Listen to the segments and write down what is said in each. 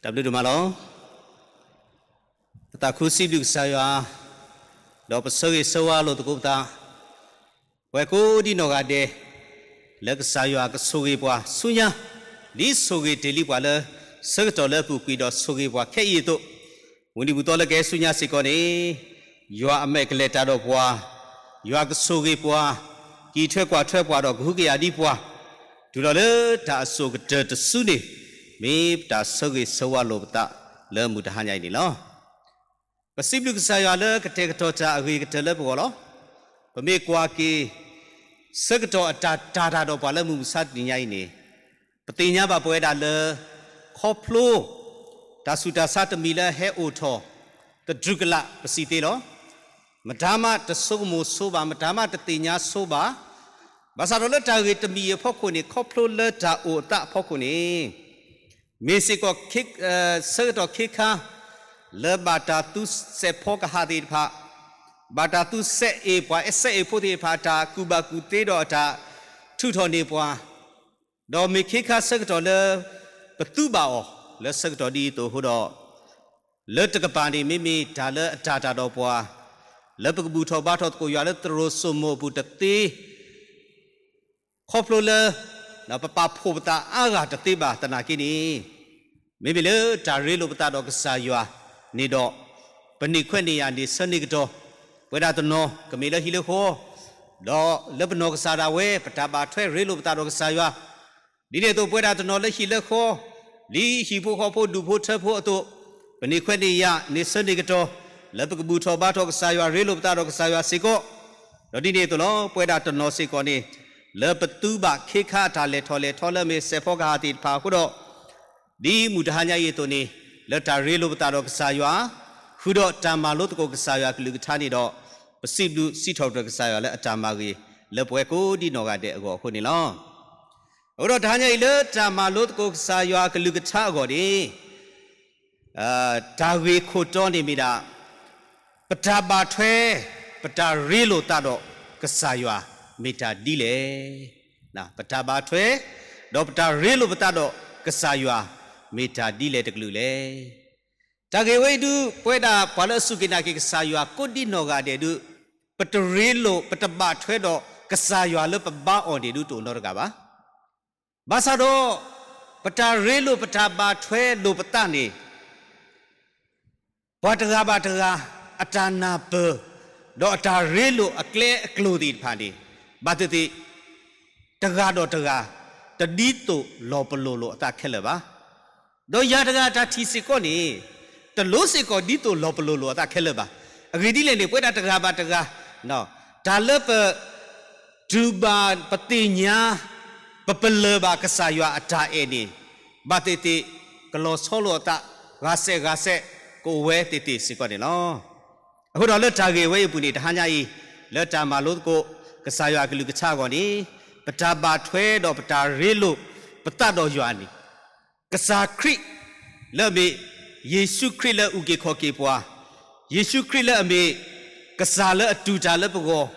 တၢ်ဘျုးဒိၣ်မးလီၤ. ပသးခုစံးဘျုးကစၢ်ယွၤ, ဒီးပဆၢဂ့ၤဆၢဝါလိာ်သကိးပသး, ပဝဲကိးဒံနီၢ်ဂၤဒဲး, လၢကစၢ်ယွၤကဆိၣ်ဂ့ၤပှၤဆူညါ, ဒ်ဆိၣ်ဂ့ၤတ့ၢ်လံပှၤလၢ ဆၢကတီၢ်လၢအပူၤကွံာ်ဒီးဆိၣ်ဂ့ၤပှၤခဲအံၤအသိး, ဝံၤနံၤပူၤသီလၢကဟဲဆူညါစ့ၢ်ကီးန့ၣ်, ယွၤအမဲာ်ကလဲၤတၢ်ဒီးပှၤ, ယွၤကဆိၣ်ဂ့ၤပှၤ, ကံၣ်ထွဲကွၢ်ထွဲပှၤဒီးကဟုကယာ်ဒံးပှၤ, တုၤလီၤလၢတၢ်အစိၣ်ကတၢၢ်တစုန့ၣ်, မ့ၢ်ပတၢ်ဆၢဂ့ၤဆၢဝါလိာ်ပသးလၢမုၢ်တဟါညါအံၤန့ၣ်လီၤ. ပစံးဘျုးကစၢ်ယွၤလၢကတဲာ်ကတီၤတၢ်အဂ့ၤကတၢၢ်လၢပဂီၢ်လီၤ. ပမ့ၢ်ကွၢ်က့ၤ ဆၢကတီၢ်အတၢ်တာ်တၢ်ဒီးပှၤလၢမုၢ်မဆါတနံၤညါအံၤန့ၣ်, ပသ့ၣ်ညါဘၣ်ပဝဲဒၣ်လၢ ခီဖျိ တၢ်ဆူးတၢ်ဆါတမံၤလၢဟဲအိၣ်ထီၣ် သတြူးကလာ်ပစံးသ့လီၤ. မတၤမးတဆိကမိၣ်ဆိဘၣ်, မတၤမးတသ့ၣ်ညါဆိဘၣ်. ဘၣ်ဆၣ်ဒီးလၢတၢ်ဂ့ၢ်တမံၤအံၤအဖီခိၣ်န့ၣ်, ခီဖျိလၢတၢ်အိၣ်အသးအဖီခိၣ်န့ၣ်, မ့ၢ်စ့ၢ်ကီး ဆၢကတီၢ်ခ့ခါ လၢဘၣ်တၢ်သူစဲးဖီကဟၣ်သ့ၣ်တဖၣ်, ဘၣ်တၢ်သူစဲးအ့ၣ်ပှၤစဲးအ့ၣ်ဖိသ့ၣ်တဖၣ် အတၢ်ကူၣ်ဘၣ်ကူၣ်သ့ဒီးအတၢ်ထုးထီၣ်န့ၢ်ပှၤ, ဒီးမ့ၢ်ခ့ခါဆၢကတီၢ်လၢ ပသူဘၣ်အီၤလၢဆၢကတီၢ်ဒ်အံၤအသိးအဃိဒီး, လၢတကပၤန့ၣ် မ့မ့ၢ်တၢ်လၢအတၢ်တာ်ဒီးပှၤ လၢပကဘူၣ်ထီၣ်ဘါထီၣ်သကိးယွၤလၢသရိာ်စိမိၤအပူၤတသ့ ခီဖျိလၢ ပပာ်ဖှိၣ်ပသးအါဂၤတသ့ဘၣ်သနာ်က့န့ၣ်, မ့မ့ၢ်လၢတၢ်ရ့လိာ်ပသးဒီးကစၢ်ယွၤန့ၣ်ဒီး, ပန့ၢ်ခွဲးန့ၢ်ယာ်န့ၣ်ဆၢန့ၢ်ကတီၢ်, ပဝဲဒၣ်တနီၤကမ့ၢ်လၢဟံၣ်လၢဃီ, ဒီးလၢပနီၢ်ကစၢ်ဒၣ်ဝဲ ပတၢ်ဘၣ်ထွဲရ့လိာ်ပသးဒီးကစၢ်ယွၤ, ဒ်န့ၣ်အသိးပဝဲဒၣ်တနီၤလၢဟံၣ်လၢဃီ, ဒ်ဟံၣ်ဖိဃီဖိဒူၣ်ဖိထၢဖိအသိး, ပန့ၢ်ခွဲးန့ၢ်ယာ်န့ၣ်ဆၢန့ၢ်ကတီၢ်, လၢပကဘူၣ်ထီၣ်ဘါထီၣ်ကစၢ်ယွၤရ့လိာ်ပသးဒီးကစၢ်ယွၤစ့ၢ်ကီး, ဒီးဒ်န့ၣ်အသိးလီၤ ပဝဲဒၣ်တနီၤစ့ၢ်ကီးန့ၣ်, လၢပသူဘၣ်ခ့ခါအတၢ်လဲၤထီၣ်လဲၤထီလၢအမ့ၢ်စဲးဖီကဟၣ်သ့ၣ်တဖၣ်အဃိဒီး, ဒ်မုၢ်တဟါညါအံၤအသိးန့ၣ်, လၢတၢ်ရ့လိာ်ပသးဒီးကစၢ်ယွၤ, ဃုာ်ဒီးတၢ်မၤလိသကိးကစၢ်ယွၤကလုၢ်ကထါန့ၣ်ဒီး, ပစံးဘျုးစံးထီၣ်ပတြၢၤကစၢ်ယွၤလၢအတၢ်မၤဂ့ၤ, လၢပဝဲကိးဒံနီၢ်ဂၤဒဲးအဂီၢ်အဃိန့ၣ်လီၤ. အဃိဒီးတဟါညါအံၤလၢတၢ်မၤလိသကိးကစၢ်ယွၤကလုၢ်ကထါအဂီၢ်န့ၣ်, တၢ်ဂ့ၢ်ခိၣ်တီန့ၣ်မ့ၢ်ဒၣ်, ပတၢ်ဘၣ်ထွဲ, ပတၢ်ရ့လိာ်သးဒီးကစၢ်ယွၤမ့ၢ်တၢ်ဒ်လဲၣ်. ပတၢ်ဘၣ်ထွဲ, ဒီးပတၢ်ရ့လိာ်ပသးဒီးကစၢ်ယွၤ, မ့ၢ်တၢ်ဒ်လဲၣ်တကလုာ်လဲၣ်. တၢ်ဂ့ၢ်ဝဲအံၤဒုး ပဝဲဒၣ်ပှၤလၢအစူၢ်က့ၤနာ်က့ၤကစၢ်ယွၤကိးဒံနီၢ်ဂၤဒဲးဒုး, ပတရ့လိာ် ပတဘၣ်ထွဲဒီးကစၢ်ယွၤလၢပဘါအီၤန့ၣ်ဒုးတအိၣ်နီတဂၤဘၣ်. ဘၣ်ဆၣ်ဒီး, ပတၢ်ရ့လိာ်ပတၢ်ဘၣ်ထွဲလိာ်ပသးန့ၣ် ပှၤတဂၤဘၣ်တဂၤ အတၢ်နၢ်ပၢၢ်, ဒီးအတၢ်ရ့လိာ်အကျဲအကျိၤသ့ၣ်တဖၣ်န့ၣ်, ဘၣ်သ့ၣ်သ့ၣ်, တဂၤဒီးတဂၤ, တဒ်သိးလီၤပလိာ်လိာ်အသးခဲလၢာ်ဘၣ်. ဒီးယၤတဂၤတၢ်ထံၣ်စ့ၢ်ကီးန့ၣ်, တလိၣ်စ့ၢ်ကီးဒ်သိးလီၤပလိာ်လိာ်အသးခဲလၢာ်ဘၣ်. အဂ့ၢ်ဒ်လဲၣ်န့ၣ် ပဝဲဒၣ်တဂၤဘၣ်တဂၤ, တၢ်လၢပ တူၢ်ဘၣ်ပသ့ၣ်ညါ, ပပလၢၢ်ဘၣ်ကစၢ်ယွၤအတၢ်အဲၣ်န့ၣ်, ဘၣ်သ့ၣ်သ့ၣ်, ကလီၤဆီလိာ်အသး, ဂၤစဲးဂၤစဲး, ကအိၣ်ဝဲသ့ၣ်သ့ၣ်စ့ၢ်ကီးန့ၣ်လီၤ. အဃိဒီးလၢတၢ်ဂ့ၢ်ဝဲအံၤအပူၤန့ၣ် တဟါညါအံၤ, လၢတၢ်မၤလိသကိး, ကစၢ်ယွၤကလုၢ်ကထါအဂီၢ်န့ၣ်, ပတၢ်ဘၣ်ထွဲဒီးပတၢ်ရ့လိာ်ပသးဒီးယွၤန့ၣ်, ကစၢ်ခရံာ်, လၢအမ့ၢ်, ယ့ၣ်ၡူးခရံာ်လၢအအုၣ်က့ၤခီၣ်က့ၤပှၤ, ယ့ၣ်ၡူးခရံာ်လၢအမ့ၢ်, ကစၢ်လၢအတူၢ်တၢ်လၢပဂီၢ်,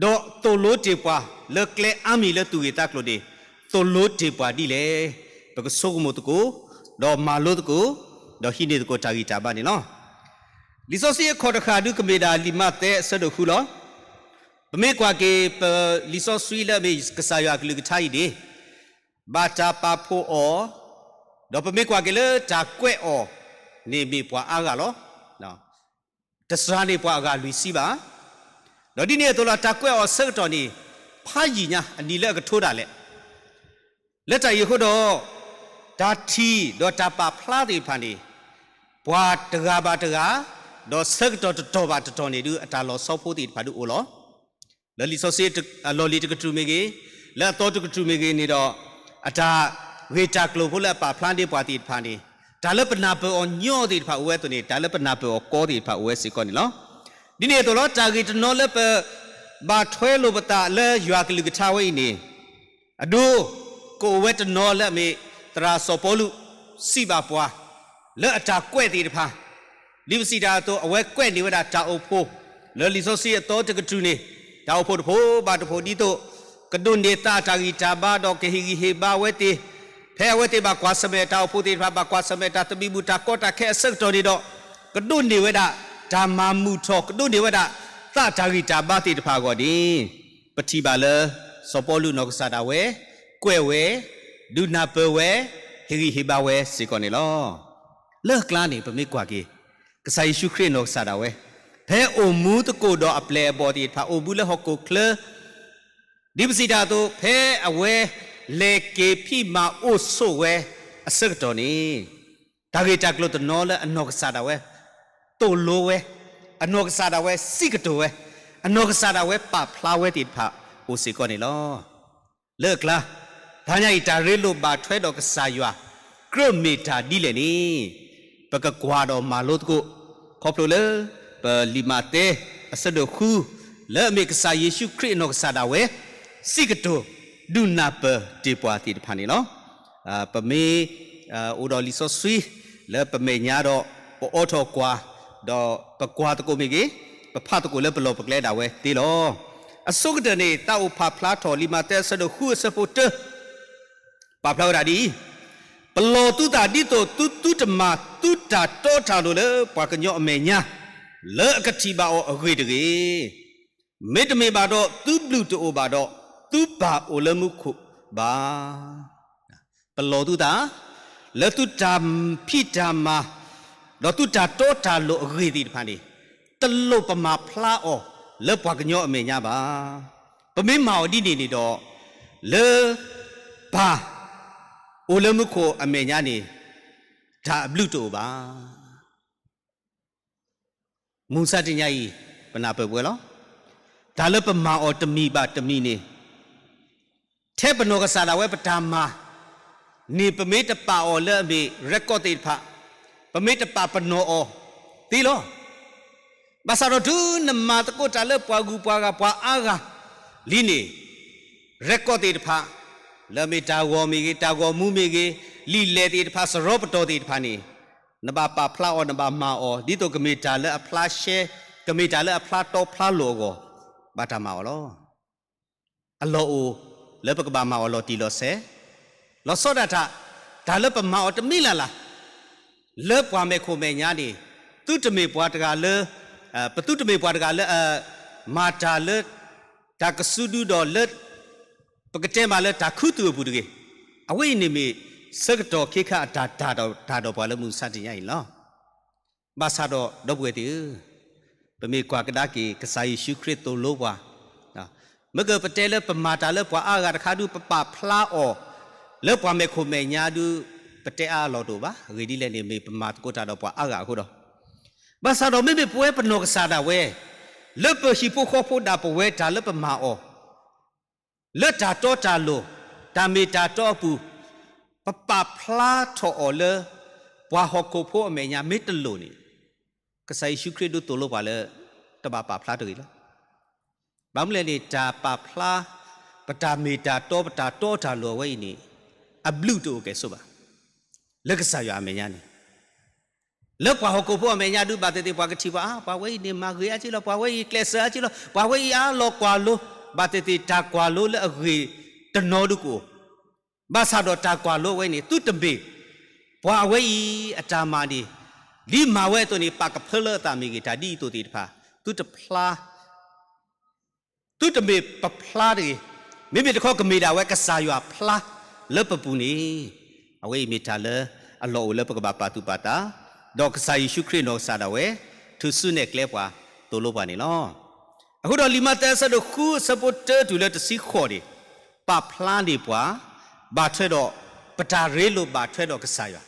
ဒီးသိၣ်လိတ့ၢ်ပှၤလၢကျဲအါမံၤလၢသူၣ်ဂ့ၢ်သးကျိၤန့ၣ်, သိၣ်လိတ့ၢ်ပှၤဒ်လဲၣ်, ပကဆိကမိၣ်သကိး, ဒီးမၤလိသကိး, ဒီးဟံးန့ၢ်သကိးတၢ်ဂံၢ်တၢ်ဘါန့ၣ်လီၤ. လံာ်စီဆှံအခီၣ်တဃၣ်ဒုးကမ့ၢ်ဒၣ်လံာ်မးသဲအဆၢဒိၣ်ဃုလီၤ. ပမ့ၢ်ကွၢ်က့ၤပလံာ်စီဆှံလၢအမ့ၢ်ကစၢ်ယွၤအကလုၢ်ကထါအံၤန့ၣ်, ဘၣ်တၢ်ပာ်ဖှိၣ်အီၤ, ဒီးပမ့ၢ်ကွၢ်က့ၤလၢတၢ်ကွဲးအီၤန့ၣ်မ့ၢ်ပှၤအါဂၤလီၤ. တစှၤန့ၢ်ပှၤအဂၤလွံၢ်ဆံဘၣ်. ဒီးဒ်န့ၣ်အသိးလီၤ တၢ်ကွဲးအီၤဆၢကတီၢ်န့ၣ်, ဖးယံာ်ညါ အနံၤလၢအကထိဒၣ်လဲာ် လၢတၢ်အံၤအဃိဒီး, တၢ်ထံၣ်ဒီးတၢ်ပာ်ဖျါသ့ၣ်တဖၣ်န့ၣ်, ပှၤတဂၤဘၣ်တဂၤ, ဒီးဆၢကတီၢ်တတီၤဘၣ်တတီၤန့ၣ်ဒုး အတၢ်လီၤဆီဖိသ့ၣ်တဖၣ်ဒုးအိၣ်လီၤ. လၢလံာ်စီဆှံအလီၢ်လံၤတကတြူၢ်မ့ၢ်ဂ့ၤ, လၢအသီတကတြူၢ်မ့ၢ်ဂ့ၤန့ၣ်ဒီး, အတၢ်ဂ့ၢ်တၢ်ကျိၤဖိလၢအပာ်ဖျါန့ၢ်ပှၤသ့ၣ်တဖၣ်န့ၣ်, တၢ်လၢပနၢ်ပၢၢ်အီၤညီသ့ၣ်တဖၣ်အိၣ်ဝဲအသိးန့ၣ် တၢ်လၢပနၢ်ပၢၢ်အီၤကီသ့ၣ်တဖၣ်အိၣ်ဝဲစ့ၢ်ကီးန့ၣ်လီၤ. ဒ်န့ၣ်အသိးလီၤ တၢ်ဂ့ၢ်တနီၤလၢပဘၣ်ထွဲလိာ်ပသးလၢယွၤကလုၢ်ကထါဝဲအံၤန့ၣ်, အဒိ, ကအိၣ်ဝဲတနီၤလၢအမ့ၢ်သရၣ်စီၤပီလူး စံးဘၣ်ပှၤ, လၢအတၢ်ကွဲးသ့ၣ်တဖၣ်, ဒ်ပစံးတၢ်အသိး အဝဲကွဲးန့ၢ်ဝဲဒၣ်တၢ်အိၣ်ဖှိၣ်, လၢလံာ်စီဆှံအသီတကတြူၢ်န့ၣ်, တၢ်အိၣ်ဖှိၣ်တဖိဘၣ်တဖိဒ်သိး, ကဒိးန့ၢ်သးတၢ်ဂံၢ်တၢ်ဘါဒီးကဟ့ၣ်ဂံၢ်ဟ့ၣ်ဘါဝဲသ့ၣ်, ဖဲအဝဲသ့ၣ်ဘၣ်ကွၢ်ဆၢၣ်မဲာ်တၢ်အိၣ်ဖှိၣ်သ့ၣ်တဖၣ် ဘၣ်ကွၢ်ဆၢၣ်မဲာ်တၢ်သဘံၣ်ဘုၣ်တၢ်ကီတၢ်ခဲအဆၢကတီၢ်န့ၣ်ဒီး, ကဒိးန့ၢ်ဝဲဒၣ် တၢ်မၤမုာ်ထီၣ် ကဒိးန့ၢ်ဝဲဒၣ် သးတၢ်ဂံၢ်တၢ်ဘါသ့ၣ်တဖၣ်အဂီၢ်န့ၣ်, ပထံၣ်ဘၣ်လၢ စီၤပီလူးနီၢ်ကစၢ်ဒၣ်ဝဲ ကွဲးဝဲ, ဒုးနၢ်ပၢၢ်ဝဲ, ဟ့ၣ်ဂံၢ်ဟ့ၣ်ဘါဝဲစ့ၢ်ကီးန့ၣ်လီၤ. လၢအကျါန့ၣ် ပမ့ၢ်ကွၢ်က့ၤ ကစၢ်ယ့ၣ်ၡူးခရံာ်နီၢ်ကစၢ်ဒၣ်ဝဲ, ဖဲအိၣ်မူသကိးဒီးအပျဲၢ်အဘီၣ်သ့ၣ်တဖၣ် အိၣ်ဘူးလၢဟီၣ်ခိၣ်ချၢ ဒ်ပစံးတၢ်အသိး ဖဲအဝဲလဲၤက့ၤဖံးမၤအိၣ်ဆိးဝဲအဆၢကတီၢ်န့ၣ်, တၢ်ဂ့ၢ်တၢ်ကျိၤတနီၤလၢအနီၢ်ကစၢ်ဒၣ်ဝဲ သိၣ်လိဝဲ, အနီၢ်ကစၢ်ဒၣ်ဝဲစံးကတိၤဝဲ, အနီၢ်ကစၢ်ဒၣ်ဝဲပာ်ဖျါဝဲသ့ၣ်တဖၣ်အိၣ်စ့ၢ်ကီးန့ၣ်လီၤ. လၢအကျါ, တနံၤအံၤ တၢ်ရ့လိာ်ဘၣ်ထွဲဒီးကစၢ်ယွၤ ကြၢးမ့ၢ်တၢ်ဒ်လဲၣ်န့ၣ်, ပကကွၢ်ဒီးမၤလိသကိး ခီဖျိလၢ ပလံာ်မးသဲ အဆၢဒိၣ်ဃု လၢအမ့ၢ်ကစၢ်ယ့ၣ်ၡူးခရံာ်အနီၢ်ကစၢ်ဒၣ်ဝဲ စံးကတိၤ ဒုးနၢ်ပၢၢ်တ့ၢ်ပှၤသ့ၣ်တဖၣ်န့ၣ်လီၤ. ပမ့ၢ် အိၣ်ဒီးလံာ်စီဆှံ လၢပမဲာ်ညါဒီး ပအိးထီၣ်ကွၢ်, ဒီးပကွၢ်သကိးမ့ၢ်ဂ့ၤ, ပဖးသကိးလၢပလီၢ်ပကျဲဒၣ်ဝဲသ့လီၤ. အဆိကတၢၢ်န့ၣ် သးအိၣ်ဖးဖျါထီၣ်လံာ်မးသဲအဆၢဒိၣ်ဃုအဆၢဖိတၢ ပာ်ဖျါဝဲဒၣ်ဒ်အံၤ, ပလီၢ်သုသးဒ်သိးသုသုတမၤ သုတၢ်တီတၢ်လိၤလၢပှၤကညီအမဲာ်ညါ လၢအကထံၣ်ဘၣ်အီၤအဂ့ၢ်တဂ့ၤ. မ့တမ့ၢ်ဘၣ်ဒီး သုဘျုးတအိၣ်ဘၣ်ဒီး သုပၢ်အိၣ်လၢမူခိၣ်ဘၣ်. ပလီၢ်သုသး လၢသုတၢ်ဖံးတၢ်မၤ ဒီးသုတၢ်တီတၢ်လိၤအဂ့ၢ်သ့ၣ်တဖၣ်န့ၣ် တလိၣ်ပမၤဖျါအီၤလၢပှၤကညီအမဲာ်ညါဘၣ်. ပမ့ၢ်မၤအီၤဒ်န့ၣ်န့ၣ်ဒီး လၢပၢ်အိၣ်လၢမူခိၣ်အမဲာ်ညါန့ၣ် တၢ်အဘျုးတအိၣ်ဘၣ်. မုၢ်မဆါတနံၤအံၤ ပနၢ်ပၢၢ်ပှဲၤလီၤ. တၢ်လၢပမၤအီၤတမံၤဘၣ်တမံၤန့ၣ် ထဲပနီၢ်ကစၢ်ဒၣ်ဝဲပတၢ်မၤ န့ၣ် ပမ့ၢ်တပာ်အီၤလၢအမ့ၢ် record သ့ၣ်တဖၣ်, ပမ့ၢ်တပာ်ပနီၣ်အီၤသ့လီၤ. ဘၣ်ဆၣ်ဒီးတုၤနမၤသကိးတၢ်လၢပှၤဂုၤပှၤဂၤပှၤအါဂၤလံန့ၣ်, record သ့ၣ်တဖၣ်, လၢအမ့ၢ်တၢ်ဂီၤမ့ၢ်ဂ့ၤ, တၢ်ဂီၤမူမ့ၢ်ဂ့ၤ, လံာ်လဲၢ်သ့ၣ်တဖၣ်, စရီပတီၢ်သ့ၣ်တဖၣ်န့ၣ်, နဘၣ်ပာ်ဖျါအီၤ, နဘၣ်မၤအီၤ, ဒ်သိးကမ့ၢ်တၢ်လၢအဖျါရှဲ, ကမ့ၢ်တၢ်လၢအဖျါတီဖျါလိၤအဂီၢ်, ဘၣ်တၢ်မၤအီၤလီၤ. အလီၢ်အိၣ်လၢပကဘၣ်မၤအီၤလီၤတံၢ်လီၤဆဲး, လီၤဆီဒၣ်တၢ်, တၢ်လၢပမၤအီၤတမံၤလၢ်လၢ် လၢပှၤမဲာ်ခိၣ်မဲာ်ညါန့ၣ်, သုတမ့ၢ်ပှၤတဂၤလၢ, ပသုတမ့ၢ်ပှၤတဂၤလၢအမၤတၢ်လၢ တၢ်ကစုဒုဒီးလၢ ပကတဲမးလၢတၢ်ခူသူၣ်အပူၤတဂ့ၤ. အဝဲအံၤန့ၣ်မ့ၢ်ဆၢကတီၢ်ခ့ခါအတၢ်တၢ်ဒီးပှၤလၢမုၢ်မဆါတနံၤအံၤန့ၣ်လီၤ. ဘၣ်ဆၣ်ဒီး ဒီပုၢ်ဝဲၢ်သ့ၣ်ဧၢ, ပမ့ၢ်ကွၢ်ကဒါက့ၤ ကစၢ်ယ့ၣ်ၡူးခရံာ်သိၣ်လိပှၤ, မ့ၢ်ကပတဲလၢပမၤတၢ်လၢပှၤအါဂၤတခါဒုး ပပာ်ဖျါအီၤ လၢပှၤမဲာ်ခိၣ်မဲာ်ညါဒုး ပတဲအါအလီၢ်တအိၣ်ဘၣ်. အဂ့ၢ်ဒ်လဲၣ်န့ၣ် မ့ၢ်ပမၤသကိးတၢ်ဒီးပှၤအါဂၤအဃိဒီး, ဘၣ်ဆၣ်ဒီးမ့မ့ၢ်ပဝဲပနီၢ်ကစၢ်ဒၣ်ဝဲ လၢပဟံၣ်ဖိဃီဖိဒၣ်ပဝဲတၢ်လၢပမၤအီၤ လၢတၢ်တီတၢ်လိၤ, တၢ်မ့ၢ်တၢ်တီအပူၤ, ပပာ်ဖျါထီၣ်အီၤလၢ ပှၤဟီၣ်ခိၣ်ဖိအမဲာ်ညါမ့ၢ်တလိၣ်န့ၣ်, ကစၢ်ယ့ၣ်ၡူးခရံာ်ဒုးသိၣ်လိပှၤလၢ တဘၣ်ပာ်ဖျါတဂ့ၤလီၤ. ဘၣ်မနုၤလဲၣ်န့ၣ် တၢ်ပာ်ဖျါ ပတၢ်မ့ၢ်တၢ်တီ ပတၢ်တီတၢ်လိၤအဝဲအံၤန့ၣ် အဘျုးတအိၣ်ကဲၣ်ဆိးဘၣ်. လၢကစၢ်ယွၤအမဲာ်ညါန့ၣ် လၢပှၤဟီၣ်ခိၣ်ဖိအမဲာ်ညါဒုး ဘၣ်သ့ၣ်သ့ၣ်ပှၤကထံၣ်ပှၤ, ပှၤဝဲအံၤန့ၣ်မၤဂ့ၤအါက့လီၤ, ပှၤဝဲအံၤကျဲးစၢးအါက့လီၤ, ပှၤဝဲအံၤအါလီၤကွၢ်လိ, ဘၣ်သ့ၣ်သ့ၣ်တၢ်ကွၢ်လိလၢအဂ့ၢ်တနီၤဒုးကအိၣ်, ဘၣ်ဆၣ်ဒီးတၢ်ကွၢ်လိဝဲန့ၣ် သုတမ့ၢ် ပှၤအဝဲအံၤအတၢ်မၤန့ၣ် ဒ်မၤဝဲအသိးန့ၣ် ပာ်ကဖၢလၢအသးမ့ၢ်ဂ့ၤ, တၢ်ဒ်အံၤအသိးသ့ၣ်တဖၣ် သုတဖျါ သုတမ့ၢ်ပဖျါတဂ့ၤ. မ့မ့ၢ်တခီကမ့ၢ်ဒၣ်ဝဲကစၢ်ယွၤဖျါလၢပပူၤန့ၣ်, အဝဲအံၤမ့ၢ်တၢ်လၢအလီၢ်အိၣ်လၢပကဘၣ်ပာ်သူၣ်ပာ်သး, ဒီးကစၢ်ယ့ၣ်ၡူးခရံာ်နီၢ်ကစၢ်ဒၣ်ဝဲ ထုးစုနဲၣ်ကျဲပှၤ သိၣ်လိပှၤန့ၣ်လီၤ. အဃိဒီးလံာ်မးသဲအဆၢဒိၣ်ဃုအဆၢဖိတၢတုၤလၢတဆံဃိးန့ၣ်, ပာ်ဖျါန့ၢ်ပှၤ ဘၣ်ထွဲဒီး ပတၢ်ရ့လိာ်ဘၣ်ထွဲဒီးကစၢ်ယွၤ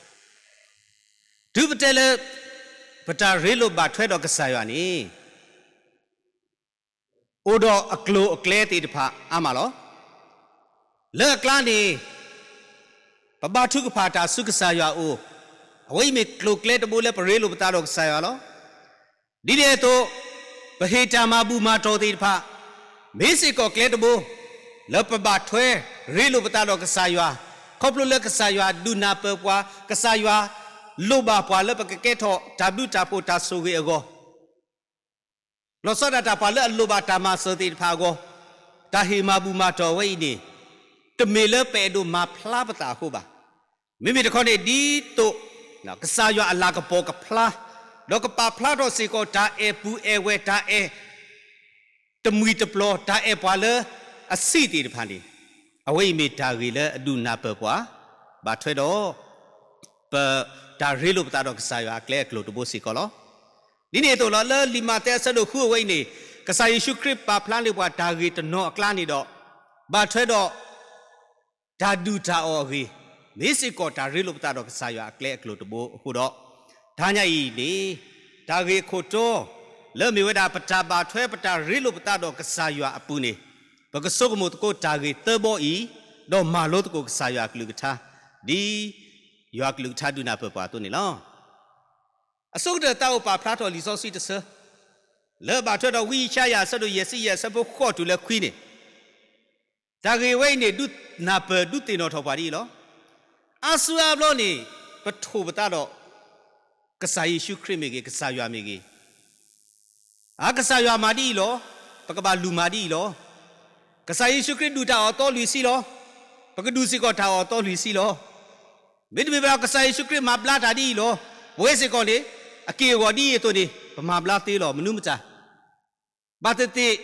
တုၤပတဲလၢ ပတၢ်ရ့လိာ်ဘၣ်ထွဲဒီးကစၢ်ယွၤန့ၣ် အိၣ်ဒီးအကျိၤအကျဲသ့ၣ်တဖၣ်အါမးလီၤ. လၢအကျါန့ၣ် ပဘါထုကဖၣ်တၢ်ဆူကစၢ်ယွၤအအိၣ်, အဝဲအံၤမ့ၢ်ကျိၤကျဲတဘိလၢပရ့လိာ်ပသးဒီးကစၢ်ယွၤလီၤ. ဒ်န့ၣ်အသိး ပဟ့ၣ်တၢ်မၤဘူၣ်မၤတီၢ်သ့ၣ်တဖၣ် မ့ၢ်စ့ၢ်ကီးကျဲတဘိ လၢပဘၣ်ထွဲရ့လိာ်ပသးဒီးကစၢ်ယွၤ, ခီဖျိလၢကစၢ်ယွၤဒုးနၢ်ပၢၢ်ပှၤ, ကစၢ်ယွၤလိၣ်ဘၣ်ပှၤလၢပကကဲထီၣ်တၢ်ဘျုးတၢ်ဖှိၣ်တၢ်ဆိၣ်ဂ့ၤအဂီၢ်, လီၤဆီဒၣ်တၢ်ပှၤလၢအလိၣ်ဘၣ်တၢ်မၤစၢၤသ့ၣ်တဖၣ်အဂီၢ်, တၢ်ဟ့ၣ်မၤဘူၣ်မၤတီၢ်ဝဲအံၤန့ၣ် တမ့ၢ်လၢပအဲၣ်ဒိးမၤဖျါပသးအဃိဘၣ်. မ့မ့ၢ်တခီန့ၣ် ဒ်သိး ကစၢ်ယွၤအလၤကပီၤကဖျါ, ဒီးကပာ်ဖျါထီၣ်စ့ၢ်ကီးတၢ်အဲၣ်ပူၤအဲၣ်ဝဲၢ် တၢ်အဲၣ်တမှံၤတပျီၤ တၢ်အဲၣ်ပှၤလၢအဆံးသ့ၣ်တဖၣ်န့ၣ်, အဝဲအံၤမ့ၢ်တၢ်ဂ့ၢ်လၢအဒုးနၢ်ပၢၢ်ပှၤ, ဘၣ်ထွဲဒီး ပတၢ်ရ့လိာ်ပသးဒီးကစၢ်ယွၤအကျဲအကျိၤတဘိစ့ၢ်ကီးလီၤ. ဒ်န့ၣ်အသိးလီၤ လၢလံာ်မးသဲအဆၢဒိၣ်ဃုအဝဲအံၤန့ၣ်, ကစၢ်ယ့ၣ်ၡူးခရံာ်ပာ်ဖျါန့ၢ်ပှၤတၢ်ဂ့ၢ်တနီၤအကျါန့ၣ်ဒီး, ဘၣ်ထွဲဒီး တၢ်ဒုၣ်တၢ်အီၣ်အဂ့ၢ်, မ့ၢ်စ့ၢ်ကီးတၢ်ရ့လိာ်ပသးဒီးကစၢ်ယွၤအကျဲအကျိၤတဘိအဃိဒီး, တဟါညါအံၤန့ၣ်, တၢ်ဂ့ၢ်အခိၣ်တီ လၢမ့ၢ်ဝဲဒၣ်ပတၢ်ဘၣ်ထွဲပတၢ်ရ့လိာ်ပသးဒီးကစၢ်ယွၤအပူၤန့ၣ်, ပကဆိကမိၣ်သကိးတၢ်ဂ့ၢ်သၢဘီအံၤ, ဒီးမၤလိသကိးကစၢ်ယွၤအကလုၢ်ကထါ, ဒ်ယွၤအကလုၢ်ကထါဒုးနၢ်ပၢၢ်ပှၤအသိးန့ၣ်လီၤ. အဆိကတၢၢ်သးအိၣ်ပာ်ဖျါထီၣ်လံာ်စီဆှံတဆၢ, လၢဘၣ်ထွဲဒီးဝံယၡါယၤအဆၢဒိၣ်ယဲၢ်ဆံယဲၢ်အဆၢဖိဃိးတုၤလၢခွံန့ၣ်, တၢ်ဂ့ၢ်ဝဲအံၤန့ၣ် ဒုးနၢ်ပၢၢ်ဒုးသ့ၣ်နီၣ်ထီၣ်ပှၤဒ်အံၤလီၤ. အါစုအါဘျီန့ၣ်, ပထိၣ်ပသးဒီး ကစၢ်ယ့ၣ်ၡူးခရံာ်မ့ၢ်ဂ့ၤ, ကစၢ်ယွၤမ့ၢ်ဂ့ၤ, အကစၢ်ယွၤမၤဒ်အံၤလီၤ, ပကဘၣ်လူၤမၤဒ်အံၤလီၤ. ကစၢ်ယ့ၣ်ၡူးခရံာ်ဒုၣ်တၢ်အီၣ်အသီလွံၢ်ဆံလီၤ. ပကဒုၣ်စ့ၢ်ကီးတၢ်အီၣ်အသီလွံၢ်ဆံလီၤ. မ့တမ့ၢ်ဘၣ်ဒီး ကစၢ်ယ့ၣ်ၡူးခရံာ်မၤဘျါတၢ်ဒ်အံၤလီၤ. ပဝဲစ့ၢ်ကီးန့ၣ်, အက့ၢ်အဂီၤဒ်အံၤအသိးန့ၣ် ပမၤဘျါသ့လီၤ. မနုၤမတၤ ဘၣ်သ့ၣ်သ့ၣ်,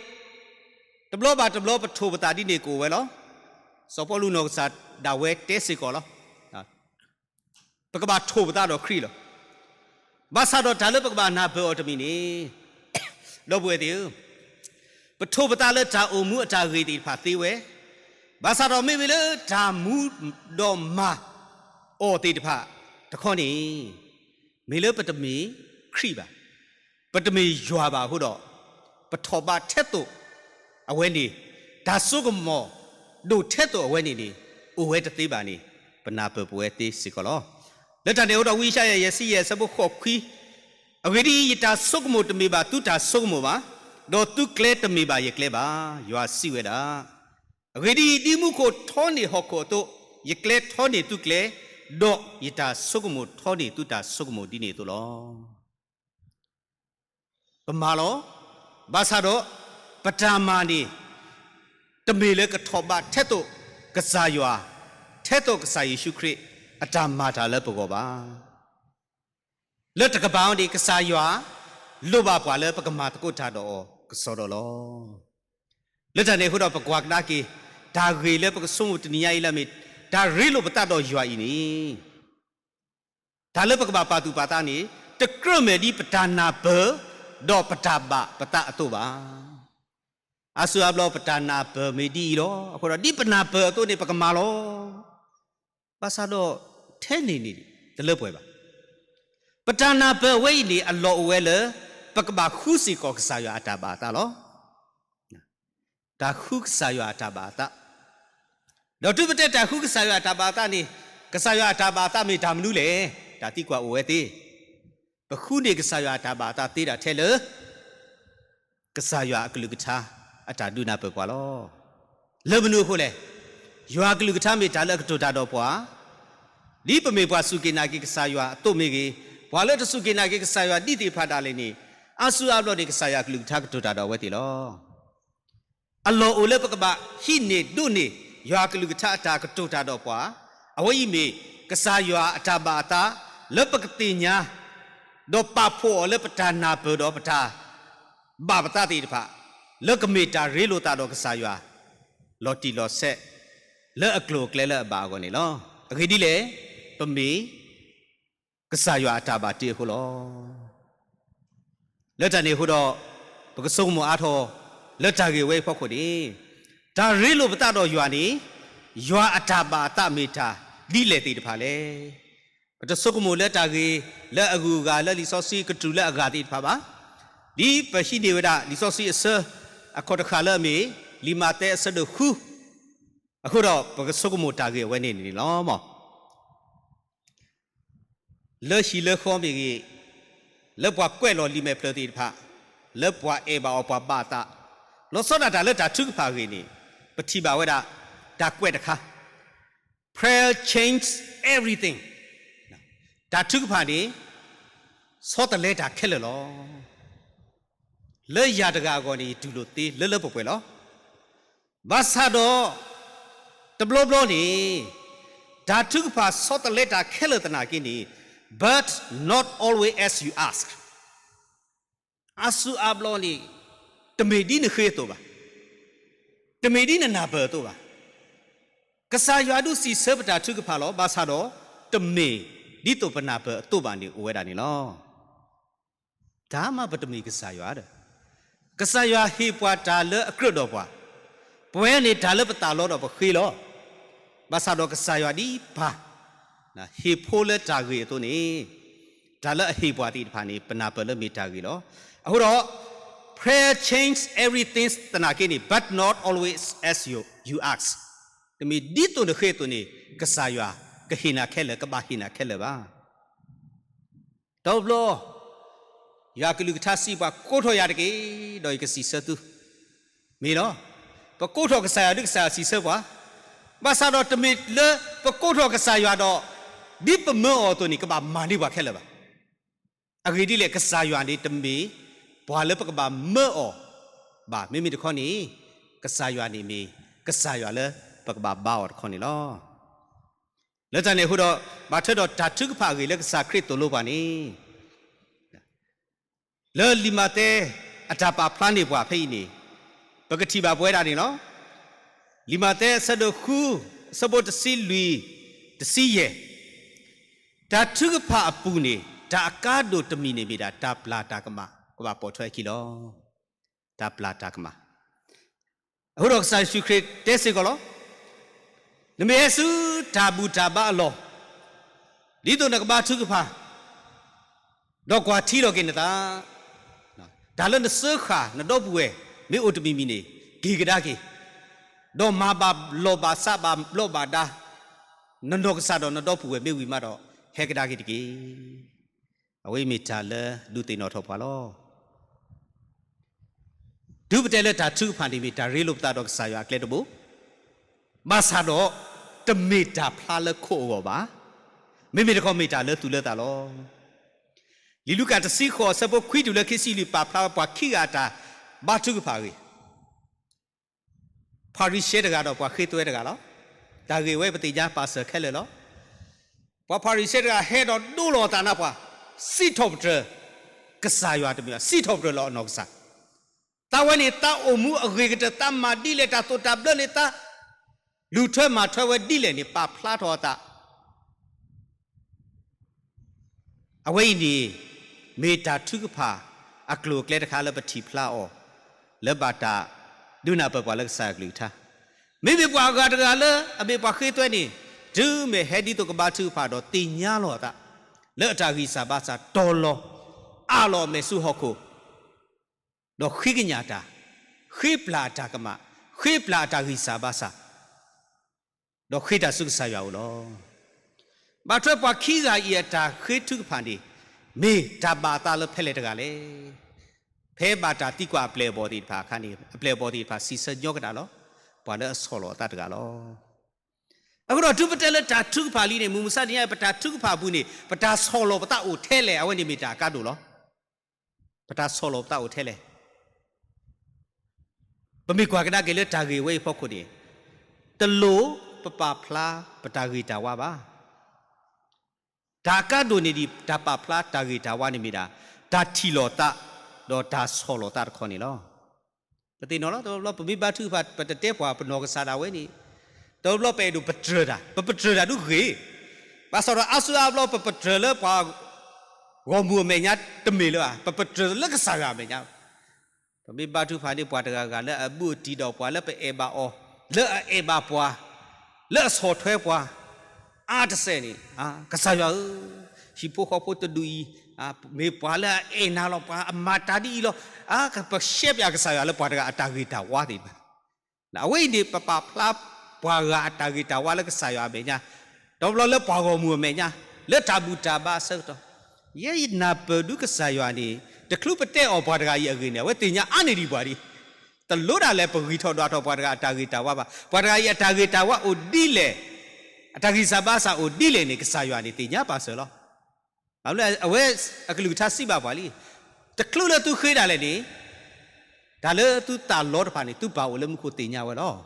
တဘျီဘၣ်တဘျီပထိၣ်ပသးဒ်န့ၣ်ကအိၣ်ဝဲလီၤ. စီၤပီလူးနီၢ်ကစၢ်ဒၣ်ဝဲတဲစ့ၢ်ကီးလီၤ. ပကဘၣ်ထိၣ်ပသးဒီးခရံာ်လီၤ. ဘၣ်ဆၣ်ဒီးတၢ်လၢပကဘၣ်နၢ်ပၢၢ်အီၤတမံၤန့ၣ်, ဒီပုၢ်ဝဲၢ်သ့ၣ်ဧၢ, ပထိၣ်ပသးလၢတၢ်အိၣ်မူအတၢ်ဂ့ၢ်သ့ၣ်တဖၣ်သ့ဝဲ, ဘၣ်ဆၣ်ဒီးမ့မ့ၢ်လၢတၢ်မူဒီးမၤအီၤသ့ၣ်တဖၣ်တခီန့ၣ်, မ့ၢ်လၢပတမ့ၢ်ခရံာ်ဘၣ်. ပတမ့ၢ်ယွၤဘၣ်အဃိဒီး, ပထီၣ်ဘးထဲသိးအဝဲန့ၣ်, တၢ်စိကမီၤဒိၣ်ထဲသိးအဝဲန့ၣ်န့ၣ်, အိၣ်ဝဲတသ့ဘၣ်န့ၣ်, ပနၢ်ပၢၢ်ပဝဲသ့စ့ၢ်ကီးလီၤ. လၢတၢ်န့ၣ်အဃိဒီး ဝံယၡါယၤယဲၢ်ဆံယဲၢ်အဆၢဖိဃိးခွံ, အဂ့ၢ်ဒ်အံၤ, ယတၢ်ဆိကမိၣ်တမ့ၢ်ဘၣ်သုတၢ်ဆိကမိၣ်ဘၣ်, ဒီးသုကျဲတမ့ၢ်ဘၣ်ယကျဲဘၣ်, ယွၤစံးဝဲဒၣ်. အဂ့ၢ်ဒ်အံၤ, ဒ်မူခိၣ်ထီန့ၢ်ဟီၣ်ခိၣ်အသိး, ယကျဲထီန့ၢ်သုကျဲ, ဒီးယတၢ်ဆိကမိၣ်ထီန့ၢ်သုတၢ်ဆိကမိၣ်ဒ်န့ၣ်အသိးလီၤ. ပမၤလီၤ. ဘၣ်ဆၣ်ဒီး, ပတၢ်မၤန့ၣ်, တမ့ၢ်လၢကထီၣ်ဘးထဲသိးကစၢ်ယွၤ, ထဲသိးကစၢ်ယ့ၣ်ၡူးခရံာ်, အတၢ်မၤတၢ်လၢပဂီၢ်ဘၣ်. လၢတကပၤအံၤန့ၣ် ကစၢ်ယွၤ, လိၣ်ဘၣ်ပှၤလၢပကမၤသကိးတၢ်ဒီးအီၤကစီဒီလီၤ. လၢတၢ်န့ၣ်အဃိဒီးပကွၢ်ကဒါက့ၤ, တၢ်ဂ့ၢ်လၢပကဆိကမိၣ်တနံၤညါအံၤလၢအမ့ၢ်, တၢ်ရ့လိာ်ပသးဒီးယွၤအံၤန့ၣ် တၢ်လၢပကဘၣ်ပာ်သူၣ်ပာ်သးန့ၣ်, တကြၢးမဲာ်ဒ်ပတၢ်နၢ်ပၢၢ်, ဒီးပတၢ်ဘၣ်ပသးအသိးဘၣ်. အါစုအါဘျီပတၢ်နၢ်ပၢၢ်မ့ၢ်ဒ်အံၤလီၤ. အဃိဒီးဒ်ပနၢ်ပၢၢ်အသိးန့ၣ်ပကမၤလီၤ. ဘၣ်ဆၣ်ဒီးထဲန့ၣ်န့ၣ်တလၢပှဲၤဘၣ်. ပတၢ်နၢ်ပၢၢ်ဝဲအံၤန့ၣ်အလီၢ်အိၣ်ဝဲလၢ ပကဘၣ်ဃုစ့ၢ်ကီးကစၢ်ယွၤအတၢ်ဘၣ်အသးလီၤ. တၢ်ဃုကစၢ်ယွၤအတၢ်ဘၣ်အသး, ဒီးတုၤပတဲတၢ်ဃုကစၢ်ယွၤအတၢ်ဘၣ်အသးန့ၣ်, ကစၢ်ယွၤအတၢ်ဘၣ်အသးမ့ၢ်တၢ်မနုၤလဲၣ်. တၢ်သံကွၢ်အိၣ်ဝဲသ့, ပဃုန့ၢ်ကစၢ်ယွၤအတၢ်ဘၣ်အသးသ့ဒၣ်ထဲလၢ ကစၢ်ယွၤအကလုၢ်ကထါ အတၢ်ဒုးနၢ်ပၢၢ်ပှၤလီၤ. လၢမနုၤအဃိလဲၣ်. ယွၤအကလုၢ်ကထါမ့ၢ်တၢ်လၢအကတိၤတၢ်ဒီးပှၤ, ဒ်ပမ့ၢ်ပှၤစူၢ်က့ၤနာ်က့ၤကစၢ်ယွၤအသိးမ့ၢ်ဂ့ၤ, ပှၤလၢတစူၢ်က့ၤနာ်က့ၤကစၢ်ယွၤဒ်သ့ၣ်တဖၣ်ဒၣ်လဲာ်န့ၣ်, အါစုအါဘျီန့ၣ် ကစၢ်ယွၤအကလုၢ်ကထါကတိၤတၢ်ဒီးအဝဲသ့ၣ်လီၤ. အလီၢ်အိၣ်လၢပကဘၣ်ဟံးန့ၢ်ဒိးန့ၢ် ယွၤအကလုၢ်ကထါအတၢ်ကတိၤတၢ်ဒီးပှၤ, အဝဲအံၤမ့ၢ် ကစၢ်ယွၤအတၢ်ဘၣ်အသး လၢပကသ့ၣ်ညါ ဒီးပာ်ဖှိၣ်အီၤလၢပတၢ်နၢ်ပၢၢ်ဒီးပတၢ်ဘၣ်ပသးသ့ၣ်တဖၣ်, လၢကမ့ၢ်တၢ်ရ့လိာ်သးဒီးကစၢ်ယွၤ လီၤတံၢ်လီၤဆဲး လၢအကျိၤအကျဲလၢအဘၣ်အဂီၢ်န့ၣ်လီၤ. အဂ့ၢ်ဒ်လဲၣ်, ပမ့ၢ် ကစၢ်ယွၤအတၢ်ဘၣ်တ့အဃိလီၤ. လၢတၢ်န့ၣ်အဃိဒီး, ပကဆိကမိၣ်အါထီၣ် လၢတၢ်ဂ့ၢ်ဝဲအံၤအဖီခိၣ်န့ၣ်, တၢ်ရ့လိာ်ပသးဒီးယွၤန့ၣ်, ယွၤအတၢ်ဘၣ်အသးမ့ၢ်တၢ်ဒ်လဲၣ်သ့ၣ်တဖၣ်လဲၣ်. ပတဆိကမိၣ်လၢတၢ်ဂ့ၢ်လၢအဂုၤအဂၤ လၢလံာ်စီဆှံကတြူၢ်လၢအဂၤသ့ၣ်တဖၣ်ဘၣ်. ဒ်ပဟံးန့ၢ်ဝဲဒၣ်လံာ်စီဆှံအဆၢ အခီၣ်တဃၣ်လၢအမ့ၢ် လံာ်မးသဲအဆၢဒိၣ်ဃု အဃိဒီးပကဆိကမိၣ်တၢ်ဂ့ၢ်အဝဲန့ၣ်န့ၣ်လီၤ. လၢဟံၣ်လၢဃီမ့ၢ်ဂ့ၤ, လၢပှၤကွဲးလီၤလံာ်မဲာ်ဖျၢၣ်သ့ၣ်တဖၣ်, လၢပှၤအဲၣ်ဘၣ်အီၤပှၤဘၣ်အသး, လီၤဆီဒၣ်တၢ်လၢတၢ်ထုကဖၣ်အဂ့ၢ်န့ၣ်, ပထံၣ်ဘၣ်ဝဲဒၣ် တၢ်ကွဲးတခါ, Prayer changes everything. တၢ်ထုကဖၣ်န့ၣ် ဆီတလဲတၢ်ခဲလၢာ်လီၤ. လၢယၤတဂၤအဂီၢ်န့ၣ် ယတူၢ်လိာ်သ့လၢလၢပှဲၤပှဲၤလီၤ. ဘၣ်ဆၣ်ဒီး တဘျီဘျီန့ၣ် တၢ်ထုကဖၣ်ဆီတလဲတၢ်ခဲလၢာ်သနာ်က့န့ၣ် but not always as you ask. အါစုအါဘျီန့ၣ် တမ့ၢ်ဒ်နဃ့အသိးဘၣ်, တမ့ၢ်ဒ်နနၢ်ပၢၢ်အသိးဘၣ်. ကစၢ်ယွၤဒုးစံးဆၢပတၢ်ထုကဖၣ်လီၤ. ဘၣ်ဆၣ်ဒီး တမ့ၢ်ဒ်သိးပနၢ်ပၢၢ်အသိးဘၣ်န့ၣ်အိၣ်ဝဲဒၣ်န့ၣ်လီၤ. တၢ်မၤပတမ့ၢ်ကစၢ်ယွၤဒီး, ကစၢ်ယွၤဟ့ၣ်ပှၤတၢ်လၢအကြၢးဒီးပှၤ, ပဝဲန့ၣ်တၢ်လၢပသးလီဒီးပဃ့လီၤ. ဘၣ်ဆၣ်ဒီးကစၢ်ယွၤဒ်ပၢ် ဟ့ၣ်ဖိလၢတၢ်ဂ့ၤအသိးန့ၣ်, တၢ်လၢအဟ့ၣ်ပှၤသ့ၣ်တဖၣ်န့ၣ် ပနၢ်ပၢၢ်လၢမ့ၢ်တၢ်ဂ့ၤလီၤ. အဃိဒီး prayer change everything သနာ်က့န့ၣ် but not always as you, you ask. တမ့ၢ်ဒ်သိးနဃ့အသိးန့ၣ် ကစၢ်ယွၤကဟ့ၣ်နၤခဲလၢာ်, ကဘၣ်ဟ့ၣ်နၤခဲလၢာ်ဘၣ်. တဘျီ ယွၤကလုၢ်ကထါစံးပှၤ ကိးထီၣ်ယၤတက့ၢ်, ဒီးယကစံးဆၢသု, မ့ၢ်လီၤ. ပကိးထီၣ်ကစၢ်ယွၤဒုးကစၢ်ယွၤစံးဆၢပှၤ, ဘၣ်ဆၣ်ဒီးတမ့ၢ်လၢပကိးထီၣ်ကစၢ်ယွၤဒီး ဒ်ပမၢအီၤအသိးန့ၣ် ကဘၣ်မၤန့ၢ်ပှၤခဲလၢာ်ဘၣ်. အဂ့ၢ်ဒ်လဲၣ်, ကစၢ်ယွၤန့ၣ်တမ့ၢ်ပှၤလၢပကဘၣ်မၢအီၤဘၣ်. မ့မ့ၢ်တခီန့ၣ် ကစၢ်ယွၤန့ၣ်မ့ၢ်ကစၢ်ယွၤလၢပကဘၣ်ဘါအီၤတခီန့ၣ်လီၤ. လၢတၢ်န့ၣ်အဃိဒီး ဘၣ်ထွဲဒီးတၢ်ထုကဖၣ်အဂ့ၢ်လၢကစၢ်ခရံာ်သိၣ်လိပှၤန့ၣ် လၢလံာ်မးသဲအတၢ်ပာ်ဖျါန့ၢ်ပှၤဖဲအံၤန့ၣ် ပကထံၣ်ဘၣ်ပဝဲဒၣ်န့ၣ်လီၤ. လံာ်မးသဲအဆၢဒိၣ်ဃု အဆၢဖိတဆံလွံၢ် တဆံယဲၢ်, တၢ်ထုကဖၣ်အပူၤန့ၣ် တၢ်အကါဒိၣ်တမံၤန့ၣ်မ့ၢ်ဒၣ် တၢ်ပျၢ်တၢ်ကမၣ် ကဘၣ်ပိာ်ထွဲအခံလီၤ. တၢ်ပျၢ်တၢ်ကမၣ်. အဃိဒီးကစၢ်ယ့ၣ်ၡူးခရံာ်တဲစ့ၢ်ကီးလီၤ. နမ့ၢ်ဟဲဆူတၢ်ဘူၣ်တၢ်ဘါအလီၢ် ဒ်သိးနကဘါထုကဖၣ် ဒီးကွၢ်ထံလီၤက့ၤနသး, တၢ်လၢနစၢဃာ်နဒီပုၢ်ဝဲၢ် မ့ၢ်အိၣ်တမံၤမံၤန့ၣ် က့ၤကဒါက့ၤ, ဒီးမၤဘၣ်လီၢ်ဘၣ်စးဘၣ်ဘျီးဘၣ်ဒါ နနီၢ်ကစၢ်ဒီးနဒီပုၢ်ဝဲၢ်မ့ၢ်ဝံၤမးဒီး ဟဲကဒါက့ၤတက့ၢ်. အဝဲအံၤမ့ၢ်တၢ်လၢဒုးသ့ၣ်နီၣ်ထီၣ်ပှၤလီၤ. တုၤပတဲလၢတၢ်ထုကဖၣ်န့ၣ်မ့ၢ်တၢ်ရ့လိာ်ပသးဒီးကစၢ်ယွၤအကျဲတဘိ, ဘၣ်ဆၣ်ဒီး တမ့ၢ်တၢ်ဖျါလၢခိၣ်အဂီၢ်ဘၣ်. မ့မ့ၢ်တခီမ့ၢ်တၢ်လၢသူၣ်လၢသးလီၤ. လံာ်လူၤကၣ်တဆံဃိးအဆၢဖိခွံတုၤလၢခံဆံလွံၢ် ပာ်ဖျါဝဲပှၤခံဂၤအတၢ်ဘါထုကဖၣ်အဂ့ၢ် ဖၤရံၤၡဲတဂၤဒီးပှၤဃ့သွဲတဂၤလီၤ. တၢ်ဂ့ၢ်ဝဲပသ့ၣ်ညါပာ်စၢၤခဲလၢာ်လီၤ. ပှၤဖၤရံၤၡဲတဂၤဟဲဒီးဒိလီၤအသးနါပှၢ်, စံးထီၣ်ပတြၢၤကစၢ်ယွၤတမ့ၢ်ဘၣ်, စံးထီၣ်ပတြၢၤလၢအနီၢ်ကစၢ်. သးဝဲန့ၣ် သးအိၣ်မူအဂ့ၤကတၢၢ် သးမၤဒ်လဲၣ် တၢ်သိၣ်တၢ်ဘျၢန့ၣ် သးလူၤထွဲမၤထွဲဝဲဒ်လဲၣ်န့ၣ် ပာ်ဖျါထီၣ်အသး အဝဲအံၤန့ၣ် မ့ၢ်တၢ်ထုကဖၣ်အကျိၤအကျဲတခါလၢပထံၣ်ဖျါအီၤ လၢဘၣ်တၢ်ဒုးနၢ်ပၢၢ်ပှၤလၢကစၢ်အကလုၢ်ကထါ. မ့မ့ၢ်ပှၤဂၤတဂၤလၢအမ့ၢ်ပှၤဃ့သွဲန့ၣ် တုၤမ့ၢ်ဟဲဒ်သိးကဘါထုကဖၣ်ဒီးသ့ၣ်ညါလီၤအသး လၢအတၢ်ဂံၢ်စၢ်ဘါစၢ်တီၤလီၤ အးလီၤအမဲာ်ဆူဟီၣ်ခိၣ် ဒီးဃ့ကညးတၢ်, ဃ့ပျၢ်အတၢ်ကမၣ်, ဃ့ပျၢ်အတၢ်ဂံၢ်စၢ်ဘါစၢ် ဒီးဃ့တၢ်ဆူကစၢ်ယွၤအအိၣ်လီၤ. ဘၣ်ထွဲပှၤခံဂၤအံၤအတၢ်ဃ့ထုကဖၣ်န့ၣ် မ့ၢ်တၢ်ဘၣ်အသးလၢဖဲလဲၣ်တဂၤလဲၣ်. ဖဲဘၣ်တၢ်သံကွၢ်အပျဲၢ်အဘီၣ်သ့ၣ်တဖၣ်အခါန့ၣ် အပျဲၢ်အဘီၣ်သ့ၣ်တဖၣ်စံးဆၢညီကဒၣ်လီၤ. ပှၤလၢအဆီၣ်လီၤအသးတဂၤလီၤ. အဃိဒီးတုၤပတဲလၢတၢ်ထုကဖၣ်လံန့ၣ် မုၢ်မဆါတနံၤအံၤ ပတၢ်ထုကဖၣ်အပူၤန့ၣ် ပတၢ်ဆီၣ်လီၤပသးအိၣ်ထဲလဲၣ် အဝဲန့ၣ်မ့ၢ်တၢ်အကါဒိၣ်လီၤ. ပတၢ်ဆီၣ်လီၤပသးအိၣ်ထဲလဲၣ်. ပမ့ၢ်ကွၢ်ကဒါက့ၤလၢတၢ်ဂ့ၢ်ဝဲအံၤအဖီခိၣ်န့ၣ် တလိၣ်ပပာ်ဖျါပတၢ်ဂ့ၤတၢ်ဝါဘၣ်. တၢ်အကါဒိၣ်န့ၣ်ဒံး တၢ်ပာ်ဖျါတၢ်ဂ့ၤတၢ်ဝါန့ၣ်မ့ၢ်ဒၣ် တၢ်ထံၣ်လိာ်သး ဒီးတၢ်ဆီၣ်လီၤသးတခီန့ၣ်လီၤ. ပသ့ၣ်နီၣ်လီၤ တဘျီဘျီပမ့ၢ်ဘါထုကဖၣ် ပတတဲပှၤပနီၢ်ကစၢ်ဒၣ်ဝဲန့ၣ်, တဘျီဘျီပအဲၣ်ဒိးပတြၢၤတၢ်, ပပတြၢၤတၢ်ဒုးဂ့ၤ, ဘၣ်ဆၣ်ဒီးအါစုအါဘျီပပတြၢၤလၢပှၤဂီၢ်မုၢ်အမဲာ်ညါတမ့ၢ်လၢၤဘၣ်, ပပတြၢၤလၢကစၢ်ယွၤအမဲာ်ညါ ပမ့ၢ်ဘါထုကဖၣ်န့ၣ်ပှၤတဂၤဂၤလၢအဘူးအတံၢ်ဒီးပှၤလၢပအဲၣ်ဘၣ်အီၤ, လၢအအဲၣ်ဘၣ်ပှၤ, လၢအဆီၣ်ထွဲပှၤ, အါတစဲးန့ၣ်, ကစၢ်ယွၤဧၢ, ဟံၣ်ဖိဃီဖိတဒူၣ်အံၤ, မ့ၢ်ပှၤလၢအအဲၣ်နၤလီၤ, ပှၤအမၤတၢ်ဒ်အံၤလီၤ, ပရှဲပၠးကစၢ်ယွၤလၢပှၤတဂၤအတၢ်ဂ့ၤတၢ်ဝါသ့ၣ်တဖၣ် အဝဲအံၤန့ၣ် ပပာ်ဖျါပှၤဂၤအတၢ်ဂ့ၤတၢ်ဝါလၢကစၢ်ယွၤအမဲာ်ညါ, တဘျီလၢပှၤဂီၢ်မုၢ်အမဲာ်ညါ, လၢတၢ်ဘူၣ်တၢ်ဘါအဆၢကတီၢ်, ယဲယနၢ်ပၢၢ်ဒုးကစၢ်ယွၤန့ၣ် တချုးပတဲအီၤပှၤတဂၤအံၤအဂ့ၢ်န့ၣ် အဝဲသ့ၣ်ညါအါန့ၢ်ဒံးပှၤဒ်, တလိၣ်ဒၣ်လဲာ်ပဂံၢ်ထီၣ်ဒွးထီၣ်ပှၤတဂၤအတၢ်ဂ့ၤတၢ်ဝါဘၣ်, ပှၤတဂၤအံၤအတၢ်ဂ့ၤတၢ်ဝါအိၣ်ဒ်လဲၣ်, အတၢ်ဂံၢ်စၢ်ဘါစၢ်အိၣ်ဒ်လဲၣ်န့ၣ် ကစၢ်ယွၤန့ၣ်သ့ၣ်ညါပာ်စၢၤလီၤ. အဝဲအကလုၢ်ကထါစံးဘၣ်ပှၤလံ, တချုးလၢသုဃ့ဒၣ်လဲာ်န့ၣ်, တၢ်လၢသုသးလီတဖၣ်န့ၣ် သုပၢ်အိၣ်လၢမူခိၣ်သ့ၣ်ညါဝဲလီၤ.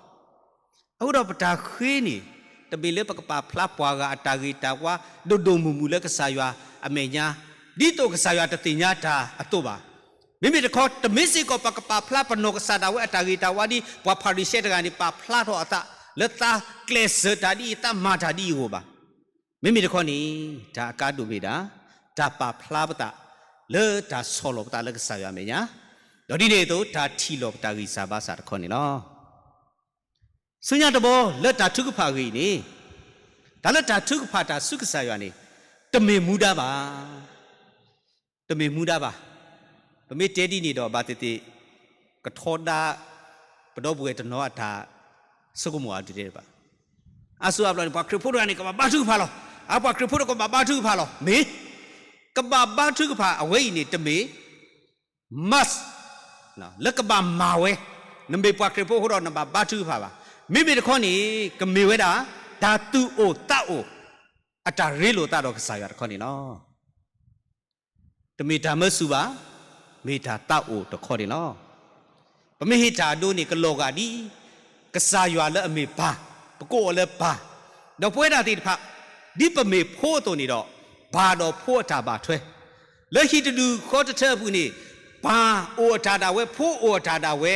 အဃိဒီးပတၢ်ဃ့န့ၣ် တမ့ၢ်လၢပကပာ်ဖျါပှၤဂၤအတၢ်ဂ့ၤတၢ်ဝါ ဒိၣ်ဒိၣ်မုၢ်မုၢ်လၢကစၢ်ယွၤအမဲာ်ညါ ဒ်သိးကစၢ်ယွၤတသ့ၣ်ညါတၢ်အသိးဘၣ်. မ့မ့ၢ်တခီ တမ့ၢ်စ့ၢ်ကီးပကပာ်ဖျါပနီၢ်ကစၢ်ဒၣ်ဝဲအတၢ်ဂ့ၤတၢ်ဝါဒ် ပှၤဖၤရံၤၡဲတဂၤန့ၣ် ပာ်ဖျါထီၣ်အသး လၢသးကျဲးစၢးတၢ်ဒ်အံၤ သးမၤတၢ်ဒ်အံၤအဂီၢ်ဘၣ်. မ့မ့ၢ်တခီန့ၣ် တၢ်အကါဒိၣ်မ့ၢ်ဒၣ် တၢ်ပာ်ဖျါပသး လၢတၢ်ဆီၣ်လီၤပသးလၢကစၢ်ယွၤအမဲာ်ညါ, ဒီးဒ်န့ၣ်အသိး တၢ်ထံၣ်လီၤပတၢ်ဂံၢ်စၢ်ဘါစၢ်တခီန့ၣ်လီၤ. ဆူညါတဘီ လၢတၢ်ထုကဖၣ်အဂ့ၢ်အံၤန့ၣ်, တၢ်လၢတၢ်ထုကဖၣ်တၢ်ဆူကစၢ်ယွၤန့ၣ် တမ့ၢ်မူဒါဘၣ်. တမ့ၢ်မူဒါဘၣ်. ပမ့ၢ်တဲဒ်န့ၣ်ဒီး ဘၣ်သ့ၣ်သ့ၣ် ကထီဒါ ပဒီပုၢ်ဝဲၢ်တနီၤအတၢ်ဆိကမိၣ်အါဒုးတဲဘၣ်. အါစုအါဘျီန့ၣ် ပှၤခရံာ်ဖိတဂၤန့ၣ် ကဘၣ်ဘါထုကဖၣ်လီၤ. အါ ပှၤခရံာ်ဖိတကဘၣ်ဘါထုကဖၣ်လီၤ. မ့ၢ် ကဘၣ်ဘါထုကဖၣ်အဝဲအံၤန့ၣ် တမ့ၢ် must လၢကဘၣ်မၤဝဲ, နမ့ၢ်ပှၤခရံာ်ဖိအဃိဒီး နဘၣ်ဘါထုကဖၣ်ဘၣ်. မ့မ့ၢ်တခီန့ၣ် ကမ့ၢ်ဝဲဒၣ် တၢ်သူၣ်အိၣ်သးအိၣ် အတၢ်ရ့လိာ်သးဒီးကစၢ်ယွၤတခီန့ၣ်လီၤ. တမ့ၢ်တၢ်မၢဆူၣ်ဘၣ်, မ့ၢ်တၢ်သးအိၣ်တခီန့ၣ်လီၤ. ပမ့ၢ်ဟ့ၣ်တၢ်အဒိန့ၣ် ကလီၤဂာ်ဒ် ကစၢ်ယွၤလၢအမ့ၢ်ပၢ်, ပကိးအီၤလၢပၢ်, ဒီးပဝဲဒၣ်သ့ၣ်တဖၣ် ဒ်ပမ့ၢ်ဖိအသိးန့ၣ်ဒီး ပၢ်ဒီးဖိအတၢ်ဘၣ်ထွဲ, လၢဟံၣ်တဒူၣ်ဃီတထၢအပူၤန့ၣ် ပၢ်အိၣ်အတၢ်ဒၣ်ဝဲ, ဖိအိၣ်အတၢ်ဒၣ်ဝဲ,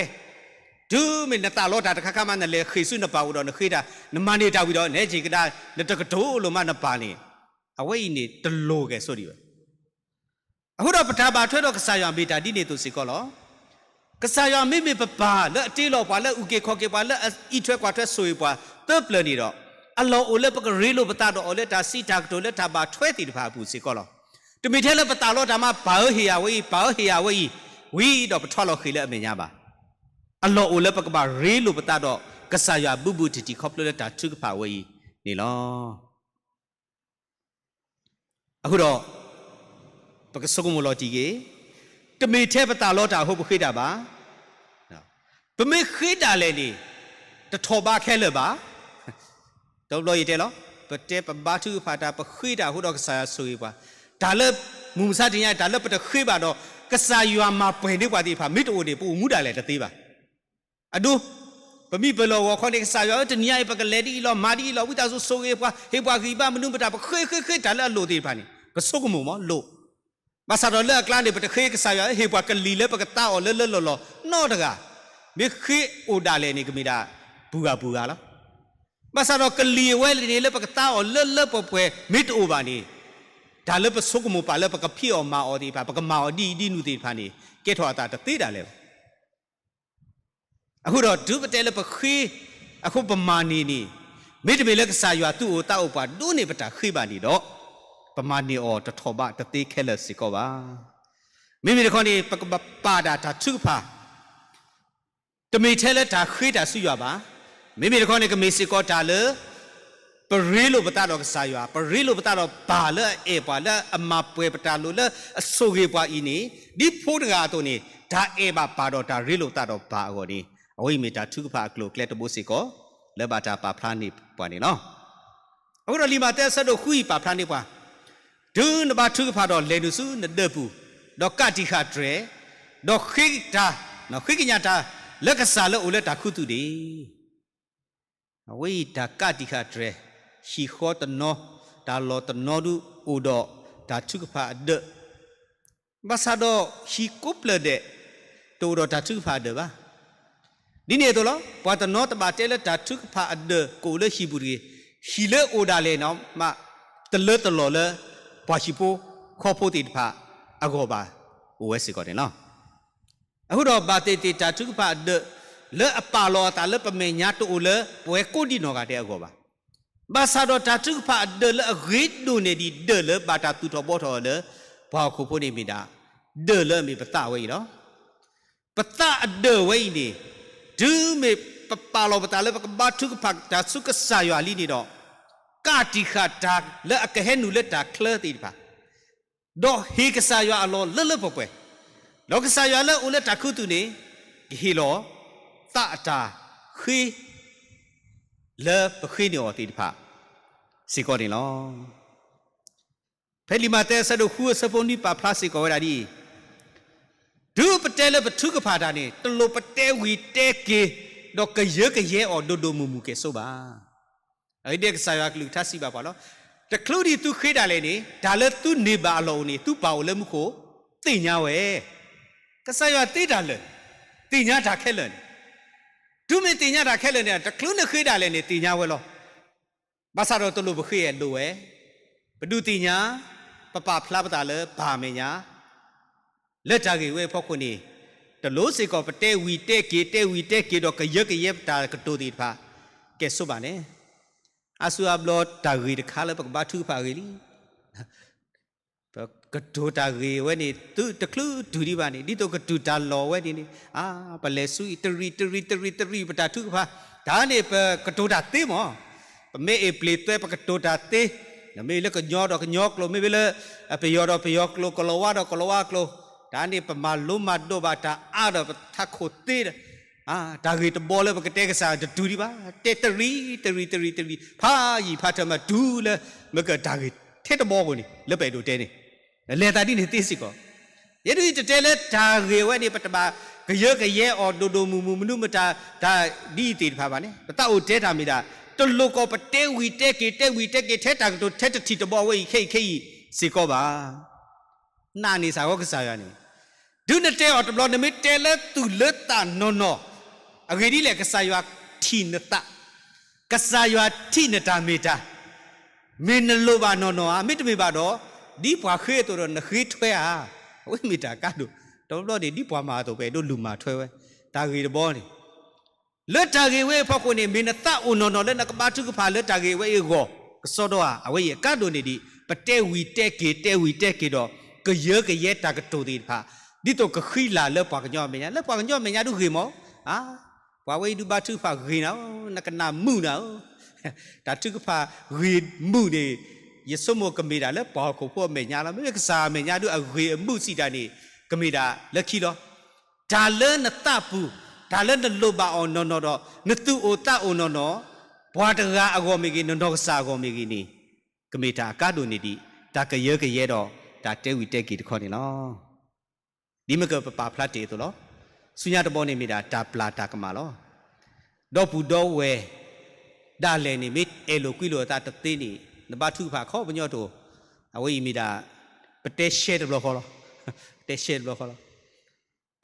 တုၤမ့ၢ်နသးလီတၢ်တခါခါမး နလဲၤဃ့ၢ်ဆူနပၢ်အိၣ်ဒီးနဃ့တၢ်, နမၤန့ၢ်တၢ်ဝံၤဒီး နဟဲက့ၤကဒါ နတကတိၤလိာ်မးနပၢ်န့ၣ်, အဝဲအံၤန့ၣ်တလိၤဂဲၤဆိဒံးဘၣ်. အဃိဒီးပတၢ်ဘၣ်ထွဲဒီးကစၢ်ယွၤမ့ၢ်တၢ်ဒ်န့ၣ်အသိးစ့ၢ်ကီးလီၤ. ကစၢ်ယွၤမ့မ့ၢ်ပပၢ်လၢအတ့လီၤပှၤ လၢအအုၣ်က့ၤခီၣ်က့ၤပှၤ လၢအအံးထွဲကွၢ်ထွဲဆိၣ်ဂ့ၤပှၤသၢပျၢၤန့ၣ်ဒီး အလီၢ်အိၣ်လၢပကရ့လိာ်ပသးဒီးအီၤလၢတၢ်စံးတၢ်ကတိၤလၢတၢ်ဘၣ်ထွဲသ့ၣ်တဖၣ်အပူၤစ့ၢ်ကီးလီၤ. တမ့ၢ်ထဲလၢပသးလီတၢ်မး ပၢ်ဧၢဟ့ၣ်ယၤဝဲအံၤ ပၢ်ဧၢဟ့ၣ်ယၤဝဲအံၤ ဝံၤဒီးပထွါလီၤဃ့ၤလၢအမဲာ်ညါဘၣ်. အလီၢ်အိၣ်လၢပကဘၣ်ရ့လိာ်ပသးဒီးကစၢ်ယွၤဘူးဘူးတံၢ်တံၢ်ခီဖျိလၢတၢ်ထုကဖၣ်ဝဲအံၤန့ၣ်လီၤ. အဃိဒီး ပကဆိကမိၣ်လီၤတံၢ်က့ၤ, တမ့ၢ်ထဲပသးလီတၢ်အဃိပဃ့တၢ်ဘၣ်. ပမ့ၢ်ဃ့ဒၣ်လဲာ်န့ၣ် တထီၣ်ဘးခဲလၢာ်ဘၣ်. တဘျီယတဲလီၤ, ပတဲပဘါထုကဖၣ်တၢ် ပဃ့တၢ်အဃိဒီးကစၢ်ယွၤဆိၣ်ဂ့ၤပှၤ, တၢ်လၢမုၢ်မဆါတနံၤညါအံၤ တၢ်လၢပတဃ့ဘၣ်ဒီး ကစၢ်ယွၤမၤပှဲၤန့ၢ်ပှၤသ့ၣ်တဖၣ် မ့ၢ်တအိၣ်န့ၣ် ပအိၣ်မူဒၣ်လဲာ်တသ့ဘၣ်. အဒိ, ပမံပလီၢ်ဂီၤခီန့ၣ် ကစၢ်ယွၤဧၢ တနံၤညါအံၤ ပကလဲၤဒ်အံၤလီၤ မၤဒ်အံၤလီၤ ဝံသးစူၤဆိၣ်ဂ့ၤပှၤ ဟ့ၣ်ပှၤဂံၢ်ဘါ မနုၤမတၤ ပဃ့ဃ့ဃ့တၢ်လၢအလိၣ်သ့ၣ်တဖၣ်န့ၣ် ပဆိကမိၣ်မးလိၣ်. ဘၣ်ဆၣ်ဒီးလၢအကျါန့ၣ် ပတဃ့ကစၢ်ယွၤဧၢ ဟ့ၣ်ပှၤကလံၤလၢပကသါအီၤလၢလၢလီၢ်လီၢ်နီတဂၤ, မ့ၢ်ဃ့အိၣ်ဒၣ်လဲာ်န့ၣ် ကမ့ၢ်ဒၣ်ပှၤဂၤပှၤဂၤလီၤ. ဘၣ်ဆၣ်ဒီးကလံၤအဝဲန့ၣ်လၢပကသါအီၤလၢလၢပှဲၤပှဲၤမ့ၢ်တအိၣ်ဘၣ်န့ၣ်, တၢ်လၢပဆိကမိၣ်ပာ်လၢပကဖံးအီၣ်မၤအီၤသ့ၣ်တဖၣ် ပကမၤအီၤဒ်အံၤဒ်နုၤသ့ၣ်တဖၣ်န့ၣ် ကဲထီၣ်အသးတသ့ဒၣ်လဲာ်ဘၣ်. အဃိဒီးတုၤပတဲလၢပဃ့အဃိပမၤန့ၢ်န့ၣ်, မ့တမ့ၢ်လၢကစၢ်ယွၤသူၣ်အိၣ်သးအိၣ်ပှၤဒိးန့ၢ်ပတၢ်ဃ့ဘၣ်န့ၣ်ဒီး, ပမၤန့ၢ်အီၤတထီၣ်ဘးတသ့ခဲလၢာ်စ့ၢ်ကီးဘၣ်. မ့မ့ၢ်တခီန့ၣ် ပကဘၣ်ပာ်ဒၣ်တၢ်ထုကဖၣ် တမ့ၢ်ထဲလၢတၢ်ဃ့တၢ်ဆူယွၤဘၣ်. မ့မ့ၢ်တခီန့ၣ် ကမ့ၢ်စ့ၢ်ကီးတၢ်လၢ ပရ့လိာ်ပသးဒီးကစၢ်ယွၤ, ပရ့လိာ်ပသးဒီးပၢ်လၢအအဲၣ်ပှၤ လၢအမၤပှဲၤပတၢ်လိၤ လၢအဆိၣ်ဂ့ၤပှၤအံၤန့ၣ်, ဒ်ဖိတဂၤအသိးန့ၣ် တၢ်အဲၣ်ဘၣ်ပၢ်ဒီးတၢ်ရ့လိာ်ပသးဒီးပၢ်အဂီၢ်န့ၣ်, အဝဲအံၤမ့ၢ်တၢ်ထုကဖၣ်အကျိၤအကျဲတဘိစ့ၢ်ကီး လၢဘၣ်တၢ်ပာ်ဖျါန့ၢ်ပှၤန့ၣ်လီၤ. အဃိဒီးလံာ်မးသဲအဆၢဒိၣ်ဃုအံၤပာ်ဖျါန့ၢ်ပှၤ, တုၤနဘါထုကဖၣ်ဒီးလဲၤနုာ်ဆူနဒၢးပူၤ, ဒီးကးတံာ်ဃာ်တြဲၤ, ဒီးဃ့တၢ်, ဃ့ကညးတၢ်လၢကစၢ်လၢအအိၣ်လၢတၢ်ခူသူၣ်န့ၣ်, အဝဲအံၤတၢ်ကးတံာ်ဃာ်တြဲၤ, ဟံၣ်ဃီတနီၤ, တၢ်လီၢ်တနီၤဒုးအိၣ်ဒီးတၢ်ထုကဖၣ်အဒၢး, ဘၣ်ဆၣ်ဒီးဟံၣ်ကိးဖျၢၣ်ဒဲး တအိၣ်ဒီးတၢ်ထုကဖၣ်အဒၢးဘၣ်. ဒ်န့ၣ်အသိးလီၤ. ပှၤတနီၤတဘၣ်တဲလၢတၢ်ထုကဖၣ်အဒၢးကအိၣ်လၢဟံၣ်ပူၤတဂ့ၤ, ဟံၣ်လၢအိၣ်ဒၣ်လဲာ်န့ၣ်မး တလၢတလီၢ်လၢ ပှၤဟံၣ်ဖိဃီဖိသ့ၣ်တဖၣ်အဂီၢ်ဘၣ် အိၣ်ဝဲစ့ၢ်ကီးန့ၣ်လီၤ. အဃိဒီးဘၣ်သ့ၣ်သ့ၣ်တၢ်ထုကဖၣ်အဒၢး လၢအပာ်လီၤအသးလၢပမဲာ်ညါတအိၣ်လၢပဝဲကိးဒံနီၢ်ဂၤဒဲးအဂီၢ်ဘၣ်. ဘၣ်ဆၣ်ဒီးတၢ်ထုကဖၣ်အဒၢးလၢအဂ့ၤဒိၣ်န့ၢ်ဒံးဒၢးလၢဘၣ်တၢ်သူၣ်ထီၣ်ဘှီထီၣ်အီၤလၢ ပှၤဟီၣ်ခိၣ်ဖိန့ၣ်မ့ၢ်ဒၣ် ဒၢးလၢအမ့ၢ်ပသးဝဲအံၤလီၤ. ပသးအဒၢးဝဲအံၤန့ၣ် တုၤမ့ၢ်ပပာ်လီၤပသးလၢပကဘါထုကဖၣ်တၢ်ဆူကစၢ်ယွၤလံန့ၣ်ဒီး ကးတံာ်ဃာ်တၢ်လၢအကဟဲနုာ်လၢတၢ်ချၢသ့ၣ်တဖၣ် ဒီးဟ့ၣ်ကစၢ်ယွၤအလီၢ်လၢလၢပှဲၤပှဲၤ, ဒီးကစၢ်ယွၤလၢအအိၣ်လၢတၢ်ခူသူၣ်န့ၣ် ကဟ့ၣ်လီၤသးအတၢ်ဃ့ လၢပဃ့န့ၢ်အီၤသ့ၣ်တဖၣ် စ့ၢ်ကီးန့ၣ်လီၤ. ဖဲလံာ်မးသဲအဆၢဒိၣ်ဃုအဆၢဖိနွံပာ်ဖျါစ့ၢ်ကီးဝဲဒၣ်ဒ်အံၤ, တုၤပတဲလၢပထုကဖၣ်တၢ်န့ၣ် တလိၣ်ပတဲဝံၤတဲက့ၤ ဒီးကယၢကယဲအီၤဒိၣ်ဒိၣ်မုၢ်မုၢ်ကဲၣ်ဆိးဘၣ်. အဂ့ၢ်ဒ်အံၤ, ကစၢ်ယွၤအကလုၢ်ကထါစံးဘၣ်ပှၤလီၤ. တချုးဒံးသုဃ့ဒၣ်လဲာ်န့ၣ်, တၢ်လၢသုန့ၢ်ဘၣ်အလီၢ်အိၣ်န့ၣ် သုပၢ်အိၣ်လၢမူခိၣ်သ့ၣ်ညါဝဲ. ကစၢ်ယွၤသ့တၢ်လၢာ်, သ့ၣ်ညါတၢ်ခဲလၢာ်န့ၣ်, တုၤမ့ၢ်သ့ၣ်ညါတၢ်ခဲလၢာ်န့ၣ် တချုးနဃ့ဒၣ်လဲာ်န့ၣ် သ့ၣ်ညါဝဲလီၤ. ဘၣ်ဆၣ်ဒီးတလိၣ်ပဃ့အလိၣ်ဝဲ, ပဒုးသ့ၣ်ညါ, ပပာ်ဖျါပသးလၢပၢ်အမဲာ်ညါ လၢတၢ်ဂ့ၢ်ဝဲအဖီခိၣ်န့ၣ်, တလိၣ်စ့ၢ်ကီးပတဲဝံၤတဲက့ၤ တဲဝံၤတဲက့ၤဒီးကယၢကယဲပတၢ်ကတိၤသ့ၣ်တဖၣ်, ကဲဆိဘၣ်န့ၣ်, အါစုအါဘျီတၢ်ဂ့ၢ်တခါလၢပကဘါထုကဖၣ်အဂ့ၢ်လံ. ပကတိၤတၢ်ဂ့ၢ်ဝဲန့ၣ် သုတချုးတုၤဒံးဘၣ်န့ၣ်, ဒ်သိးကတုၤတၢ်လီၢ်ဝဲန့ၣ်န့ၣ်, အါ, ပလဲၤဆူအံၤ တရံးတရံးတရံးတရံး ပတၢ်ထုကဖၣ်, တၢ်န့ၣ်ပကတိၤတၢ်သ့မး, ပမ့ၢ်အ့ၣ်ပျ့ၤသွဲပကတိၤတၢ်သ့, မ့ၢ်လၢကညီဒီးကညီကျိာ်, မ့ၢ်ဝဲလၢပယီၤဒီးပယီၤကျိာ်, ကလီၤဝါဒီးကလီၤဝါကျိာ်, တၢ်န့ၣ်ပမၤလိမၤဒိးဘၣ်တၢ်အါဒီးပထးခိၣ်သ့ဒီး, တၢ်ဂ့ၢ်တဘီလၢပကတဲကစၢ်တတုၤဒံးဘၣ်, တဲတရံးတရံးတရံးတရံး ဖးယံာ်ဖးထၢၣ်မးတုၤလၢ မ့ၢ်ကတၢ်ဂ့ၢ်ထဲတဘီအဂီၢ်န့ၣ် လၢပအဲၣ်ဒိးတဲန့ၣ်, လဲၤသးဒ်န့ၣ်သ့စ့ၢ်ကီး. ယဲဒ်အံၤ တတဲလၢတၢ်ဂ့ၢ်ဝဲန့ၣ် ပတဘၣ်ကယၢကယဲအီၤဒိၣ်ဒိၣ်မုၢ်မုၢ်မနုၤမတၤ တၢ်ဒ်အံၤသ့ၣ်တဖၣ်ဘၣ်န့ၣ်, ပသးအိၣ်တဲတၢ်မ့ၢ်ဒၣ်, တလိၣ်ကီးပတဲဝံၤတဲက့ၤ တဲဝံၤတဲက့ၤ ထဲတၢ်ကတိၤထဲတထံၣ်တဘီဝဲအံၤခဲအံၤခဲအံၤစ့ၢ်ကီးဘၣ်. နာ်န့ၢ်စ့ၢ်ကီးကစၢ်ယွၤန့ၣ်, တုၤနတဲအီၤတဘျီ နမ့ၢ်တဲလၢသူၣ်လၢသးနီၢ်နီၢ်, အဂ့ၢ်ဒ်လဲၣ် ကစၢ်ယွၤထံၣ်နသး, ကစၢ်ယွၤထံၣ်နတၢ်မ့ၢ်တၢ်, မ့ၢ်နလိၣ်ဘၣ်နီၢ်နီၢ်ဧါ, မ့တမ့ၢ်ဘၣ်ဒီး ဒ်ပှၤဃ့အသိးဒီးနဃ့ထွဲဧါ, အဝဲမ့ၢ်တၢ်ကါဒိၣ်, တဘျီန့ၣ် ဒ်ပှၤမၤအသိး ပအဲၣ်ဒိးလူၤမၤထွဲဝဲ, တၢ်ဂ့ၢ်တဘီန့ၣ် လၢတၢ်ဂ့ၢ်ဝဲအဖီခိၣ်န့ၣ် မ့ၢ်နသးအိၣ်နီၢ်နီၢ်လၢနကဘါထုကဖၣ်လၢတၢ်ဂ့ၢ်ဝဲအံၤအဂီၢ်, ကစီဒီဧါ, အဝဲအံၤအကါဒိၣ်န့ၢ်ဒံး ပတဲဝံၤတဲက့ၤ တဲဝံၤတဲက့ၤဒီး ကယၢကယဲတၢ်ကတိၤသ့ၣ်တဖၣ်, ဒ်သိးကဃံလၤလၢပှၤကညီအမဲာ်ညါ, လၢပှၤကညီအမဲာ်ညါဒုးဂ့ၤမး, အါ, ပှၤဝဲအံၤဒုးဘါထုကဖၣ်ဂ့ၤနၤဧၢ, နကနၣ်မုာ်နၤဧၢ, တၢ်ထုကဖၣ်ဂ့ၤမုာ်န့ၣ်, ယဆိကမိၣ်ကမ့ၢ်ဒၣ်လၢပှၤဟီၣ်ခိၣ်ဖိအမဲာ်ညါလီၤ. မ့မ့ၢ်ကစၢ်အမဲာ်ညါဒုးအဂ့ၤအမုာ်စံးတၢ်န့ၣ်, ကမ့ၢ်ဒၣ်လၢခံလီၤ. တၢ်လၢနသးပူၤ, တၢ်လၢနလိၣ်ဘၣ်အီၤနီၢ်နီၢ်ဒီး နသူၣ်အိၣ်သးအိၣ်နီၢ်နီၢ်, ပှၤတဂၤအဂီၢ်မ့ၢ်ဂ့ၤ, နနီၢ်ကစၢ်အဂီၢ်မ့ၢ်ဂ့ၤန့ၣ်, ကမ့ၢ်တၢ်အကါဒိၣ်န့ၢ်ဒံး တၢ်ကယၢကယဲဒီး တၢ်တဲဝံၤတဲက့ၤတခီန့ၣ်လီၤ. ဒ်မ့ၢ်ကပပာ်ဖျါတ့ၢ်အသိးလီၤ. ဆူညါတဘီန့ၣ်မ့ၢ်ဒၣ်တၢ်ပျၢ်တၢ်ကမၣ်လီၤ. ဒီပုၢ်ဒီဝဲၢ်ဒၣ်လဲာ်န့ၣ် မ့ၢ်အဲၣ်လိာ်ကွံလိာ်အသးတသ့န့ၣ် နဘါထုကဖၣ်အခီပညီတအိၣ်, အဝဲအံၤမ့ၢ်ဒၣ် ပတဲရှဲတဘျီဃီလီၤ. ပတဲရှဲတဘျီဃီလီၤ.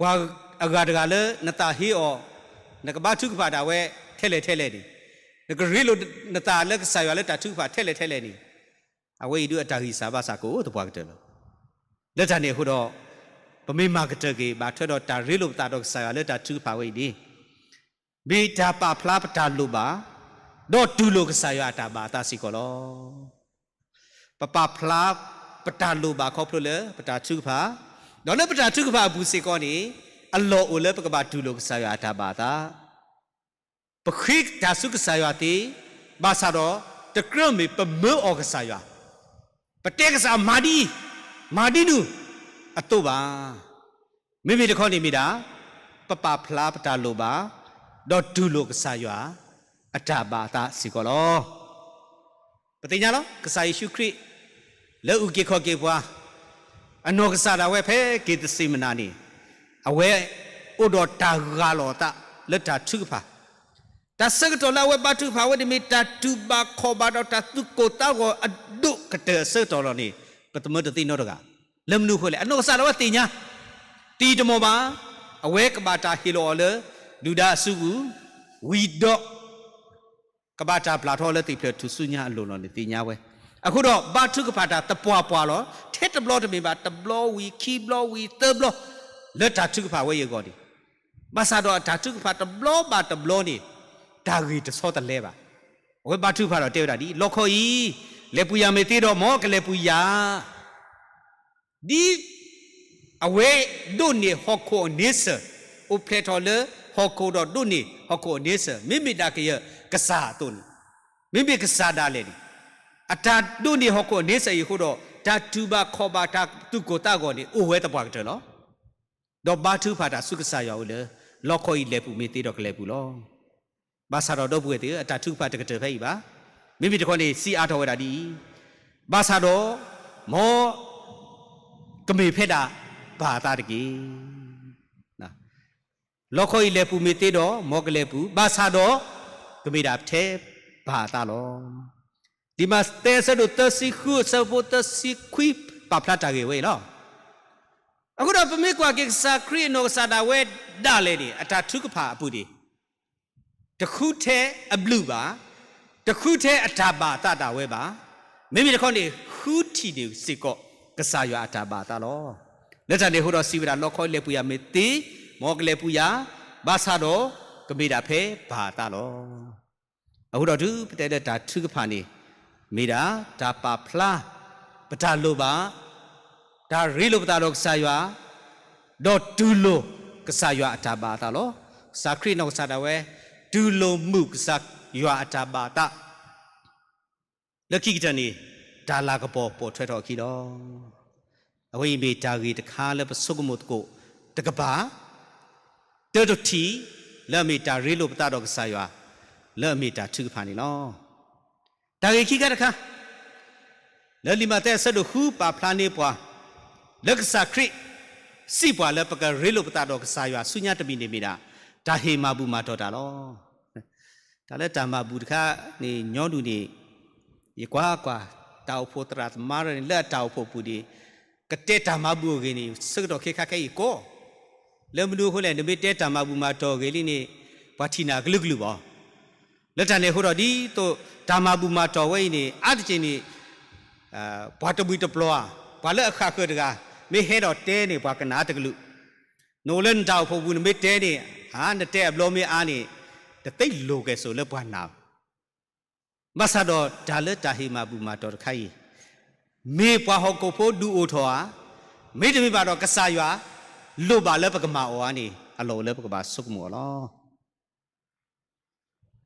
ပှၤအဂၤတဂၤလၢနသးဟ့အီၤ, နကဘါထုကဖၣ်ဒၣ်ဝဲထဲလဲၣ်ထဲလဲၣ်န့ၣ်, နကရ့လိာ်နသးလၢကစၢ်ယွၤလၢတၢ်ထုကဖၣ်ထဲလဲၣ်ထဲလဲၣ်န့ၣ်, အဝဲအံၤဒုးအတၢ်ဂံၢ်စၢ်ဘါစၢ်ကအိၣ်သပှၢ်ကတၢၢ်လီၤ. လၢတၢ်န့ၣ်အဃိဒီး, ပမ့ၢ်မၤကတၢၢ်က့ၤ ဘၣ်ထွဲဒီးတၢ်ရ့လိာ်ပသးဒီးကစၢ်ယွၤလၢတၢ်ထုကဖၣ်ဝဲအံၤန့ၣ်, မ့ၢ်တၢ်ပာ်ဖျါပတၢ်လိၣ်ဘၣ်, ဒီးတူၢ်လိာ်ကစၢ်ယွၤအတၢ်ဘၣ်အသးစ့ၢ်ကီးလီၤ. ပပာ်ဖျါပတၢ်လိၣ်ဘၣ်ခီဖျိလၢပတၢ်ထုကဖၣ်, ဒီးလၢပတၢ်ထုကဖၣ်အပူၤစ့ၢ်ကီးန့ၣ်, အလီၢ်အိၣ်လၢပကဘၣ်တူၢ်လိာ်ကစၢ်ယွၤအတၢ်ဘၣ်အသး ပဃ့တၢ်ဆူကစၢ်ယွၤသ့, ဘၣ်ဆၣ်ဒီး တကြၢးမ့ၢ်ပမၢအီၤကစၢ်ယွၤ, ပတဲကစၢ်မၤဒ်အံၤ, မၤဒ်နုၤ, အသိးဘၣ်. မ့မ့ၢ်တခီန့ၣ်မ့ၢ်ဒၣ်, ပပာ်ဖျါပတၢ်လိၣ်ဘၣ်, ဒီးတူၢ်လိာ်ကစၢ်ယွၤ အတၢ်ဘၣ်အသးစ့ၢ်ကီးလီၤ. ပသ့ၣ်ညါလီၤ, ကစၢ်ယ့ၣ်ၡူးခရံာ် လၢအုၣ်က့ၤခီၣ်က့ၤပှၤ, အနီၢ်ကစၢ်ဒၣ်ဝဲဖဲက့ၤသစ့မနၤန့ၣ်, အဝဲအိၣ်ဒီးတၢ်ဂၢ်လီၤအသးလၢတၢ်ထုကဖၣ်, တၢ်ဆၢကတီၢ်လၢအဝဲဘါထုကဖၣ်ဝဲန့ၣ်မ့ၢ်တၢ်တူၢ်ဘၣ်ခီၣ်ဘၣ်ဒီးတၢ်သူၣ်ကိၢ်သးဂီၤအဒိၣ်ကတၢၢ်အဆၢကတီၢ်လီၤန့ၣ်, ပသမၢတသ့ၣ်နီတဂၤ, လၢမနုၤအဃိလဲၣ်, အနီၢ်ကစၢ်ဒၣ်ဝဲသ့ၣ်ညါ, တံၤတမီၢ်ဘၣ်, အဝဲကဘၣ်တၢ်ဟ့ၣ်လီၤအီၤလၢ ဒုၣ်ဒါအစုပူၤ, ဝံၤဒီး ကဘၣ်တၢ်ပျၢ်ထီၣ်လၢသ့ၣ်ဖျၢၣ်ထူၣ်စုညါအလိၤလီၤန့ၣ်သ့ၣ်ညါဝဲ, အဃိဒီးဘါထုကဖၣ်တၢ်သပှၢ်ပှၢ်လီၤ, ထဲတဘျီတမ့ၢ်ဘၣ် တဘျီဝံၤခံဘျီဝံၤသၢဘျီ, လၢတၢ်ထုကဖၣ်ဝဲအံၤအဂီၢ်န့ၣ်, ဘၣ်ဆၣ်ဒီးတၢ်ထုကဖၣ်တဘျီဘၣ်တဘျီန့ၣ်, တၢ်ဂ့ၢ်တဆီတလဲဘၣ်. အဝဲဘါထုကဖၣ်ဒီးတဲဝဲဒၣ်ဒ်အံၤ, လီခီအံၤ, လဲၤပူၤယၤမ့ၢ်သ့ဒီးမ်ကလဲၤပူၤယၤ ဒ်အဝဲဒိးန့ၢ်ဟီၣ်ခိၣ်အန့ဆၢၣ်, အိၣ်ဖျဲၣ်ထီၣ်လၢဟီၣ်ခိၣ်ဒီးဒိးန့ၢ်ဟီၣ်ခိၣ်အန့ဆၢၣ်, မ့မ့ၢ်ဒၣ်ကယဲၢ်ကစၢ်အသိးန့ၣ်, မ့မ့ၢ်ကစၢ်ဒၣ်လဲာ်န့ၣ်, အတၢ်ဒိးန့ၢ်ဟီၣ်ခိၣ်အန့ဆၢၣ်အံၤအဃိဒီး, တၢ်တူၢ်ဘၣ်ခီၣ်ဘၣ်တၢ်သူၣ်ကိၢ်သးဂီၤန့ၣ် အိၣ်ဝဲသပှၢ်ကတၢၢ်လီၤ. ဒီးဘါထုကဖၣ်တၢ်ဆူကစၢ်ယွၤအအိၣ်လၢ လီခီအံၤလဲၤပူၤမ့ၢ်သ့ဒီးကလဲၤပူၤလီၤ. ဘၣ်ဆၣ်ဒီးဒီပုၢ်ဝဲၢ်သ့ၣ်ဧၢ, အတၢ်ထုကဖၣ်တကတၢၢ်ဖဲအံၤဘၣ်. မ့မ့ၢ်တခီန့ၣ် စံးအါထီၣ်ဝဲဒၣ်ဒ်အံၤ, ဘၣ်ဆၣ်ဒီး မ်ကမ့ၢ်ဖဲဒၣ်ပၢ်အသးတက့ၢ်. လီခီအံၤလဲၤပူၤမ့ၢ်သ့ဒီး မ်ကလဲၤပူၤ, ဘၣ်ဆၣ်ဒီး ကမ့ၢ်ဒၣ်ထဲ ဘၣ်အသးလီၤ. လံာ်မးသဲအဆၢဒိၣ်သၢဆံဃုအဆၢဖိသၢဆံခွံ ပာ်ဖျါတၢ်ဂ့ၢ်ဝဲအံၤလီၤ. အဃိဒီးပမ့ၢ်ကွၢ်က့ၤကစၢ်ခရံာ်အနီၢ်ကစၢ်ဒၣ်ဝဲဒၣ်လဲာ်န့ၣ် အတၢ်ထုကဖၣ်အပူၤန့ၣ် တဃုထဲအဘျုးဘၣ်, တဃုထဲအတၢ်ဘၣ်အသးဒၣ်ဝဲဘၣ်. မ့မ့ၢ်တခီန့ၣ် ဃုထံၣ်န့ၢ်စ့ၢ်ကီး ကစၢ်ယွၤအတၢ်ဘၣ်အသးလီၤ. လၢတၢ်န့ၣ်အဃိဒီးစံးဝဲဒၣ် လီခီလဲၤပူၤယၤမ့ၢ်သ့, မ်ကလဲၤပူၤယၤ, ဘၣ်ဆၣ်ဒီး ကမ့ၢ်ဒၣ်ဖဲဘၣ်အသးလီၤ. အဃိဒီးတုၤပတဲလၢတၢ်ထုကဖၣ်န့ၣ် မ့ၢ်ဒၣ်တၢ်ပာ်ဖျါ ပတၢ်လိၣ်ဘၣ်, တၢ်ရ့လိာ်ပသးဒီးကစၢ်ယွၤ, ဒီးတူၢ်လိာ်ကစၢ်ယွၤအတၢ်ဘၣ်အသးလီၤ. ကစၢ်ခရံာ်နီၢ်ကစၢ်ဒၣ်ဝဲ တူၢ်လိာ်မုာ်ကစၢ်ယွၤအတၢ်ဘၣ်အသး လၢခံကတၢၢ်န့ၣ် တၢ်လၤကပီၤပိာ်ထွဲထီၣ်အခံလီၤ. အဝဲအံၤမ့ၢ်တၢ်ဂ့ၢ်တခါလၢပဆိကမိၣ်သကိးတကပၤ, တၢတထံၣ် လၢအမ့ၢ်တၢ်ရ့လိာ်ပသးဒီးကစၢ်ယွၤ လၢအမ့ၢ်တၢ်ထုကဖၣ်န့ၣ်လီၤ. တၢ်ဂ့ၢ်ခံခါတခါ လၢလံာ်မးသဲအဆၢဒိၣ်ဃုပာ်ဖျါန့ၢ်ပှၤ လၢကစၢ်ခရံာ် စံးပှၤလၢပကရ့လိာ်ပသးဒီးကစၢ်ယွၤဆူညါတမံၤန့ၣ်မ့ၢ်ဒၣ် တၢ်ဟ့ၣ်မၤဘူၣ်မၤတီၢ်တၢ်လီၤ. တၢ်လၢတၢ်မၤဘူၣ်တခါန့ၣ် ညီနုၢ်န့ၣ် ယကွၢ်ကွၢ် တၢ်အိၣ်ဖှိၣ်သရၣ်သမါရၢန့ၣ် လၢအတၢ်အိၣ်ဖှိၣ်ပူၤန့ၣ် ကတဲတၢ်မၤဘူၣ်အဂ့ၢ်န့ၣ် ဆၢကတီၢ်ခဲခါခဲအံၤကီး လၢမနုၤအဃိလဲၣ် နမ့ၢ်တဲတၢ်မၤဘူၣ်မၤတီၢ်အဂ့ၢ်လံန့ၣ် ပှၤထံၣ်နၤကလုာ်ကလုာ်ဘၣ်. လၢတၢ်န့ၣ်အဃိဒီး ဒ်သိးတၢ်မၤဘူၣ်မၤတီၢ်ဝဲအံၤန့ၣ် အါတက့ၢ်န့ၣ် ပှၤတမှံၤတပျီၤဧါ, ပှၤလၢအဃၣ်ဃၢၤတဂၤ မ့ၢ်ဟဲဒီးတဲန့ၣ် ပှၤကနၣ်တကလုာ်, နအိၣ်လၢနတၢ်အိၣ်ဖှိၣ်ပူၤ နမ့ၢ်တဲန့ၣ် ဧါ နတဲအဘျီမ့ၢ်အါန့ၣ် တသ့လိၤကဲၣ်ဆိးလၢပှၤနာ် ဘၣ်ဆၣ်ဒီးတၢ်လၢတၢ်ဟ့ၣ်မၤဘူၣ်မၤတီၢ်တခါအံၤ မ့ၢ်ပှၤဟီၣ်ခိၣ်ဖိဒုးအိၣ်ထီၣ်ဧါ, မ့တမ့ၢ်ဘၣ်ဒီးကစၢ်ယွၤ လိၣ်ဘၣ်လၢပကမၤအီၤဧါန့ၣ် အလီၢ်အိၣ်လၢပကဘၣ်ဆိကမိၣ်အီၤလီၤ.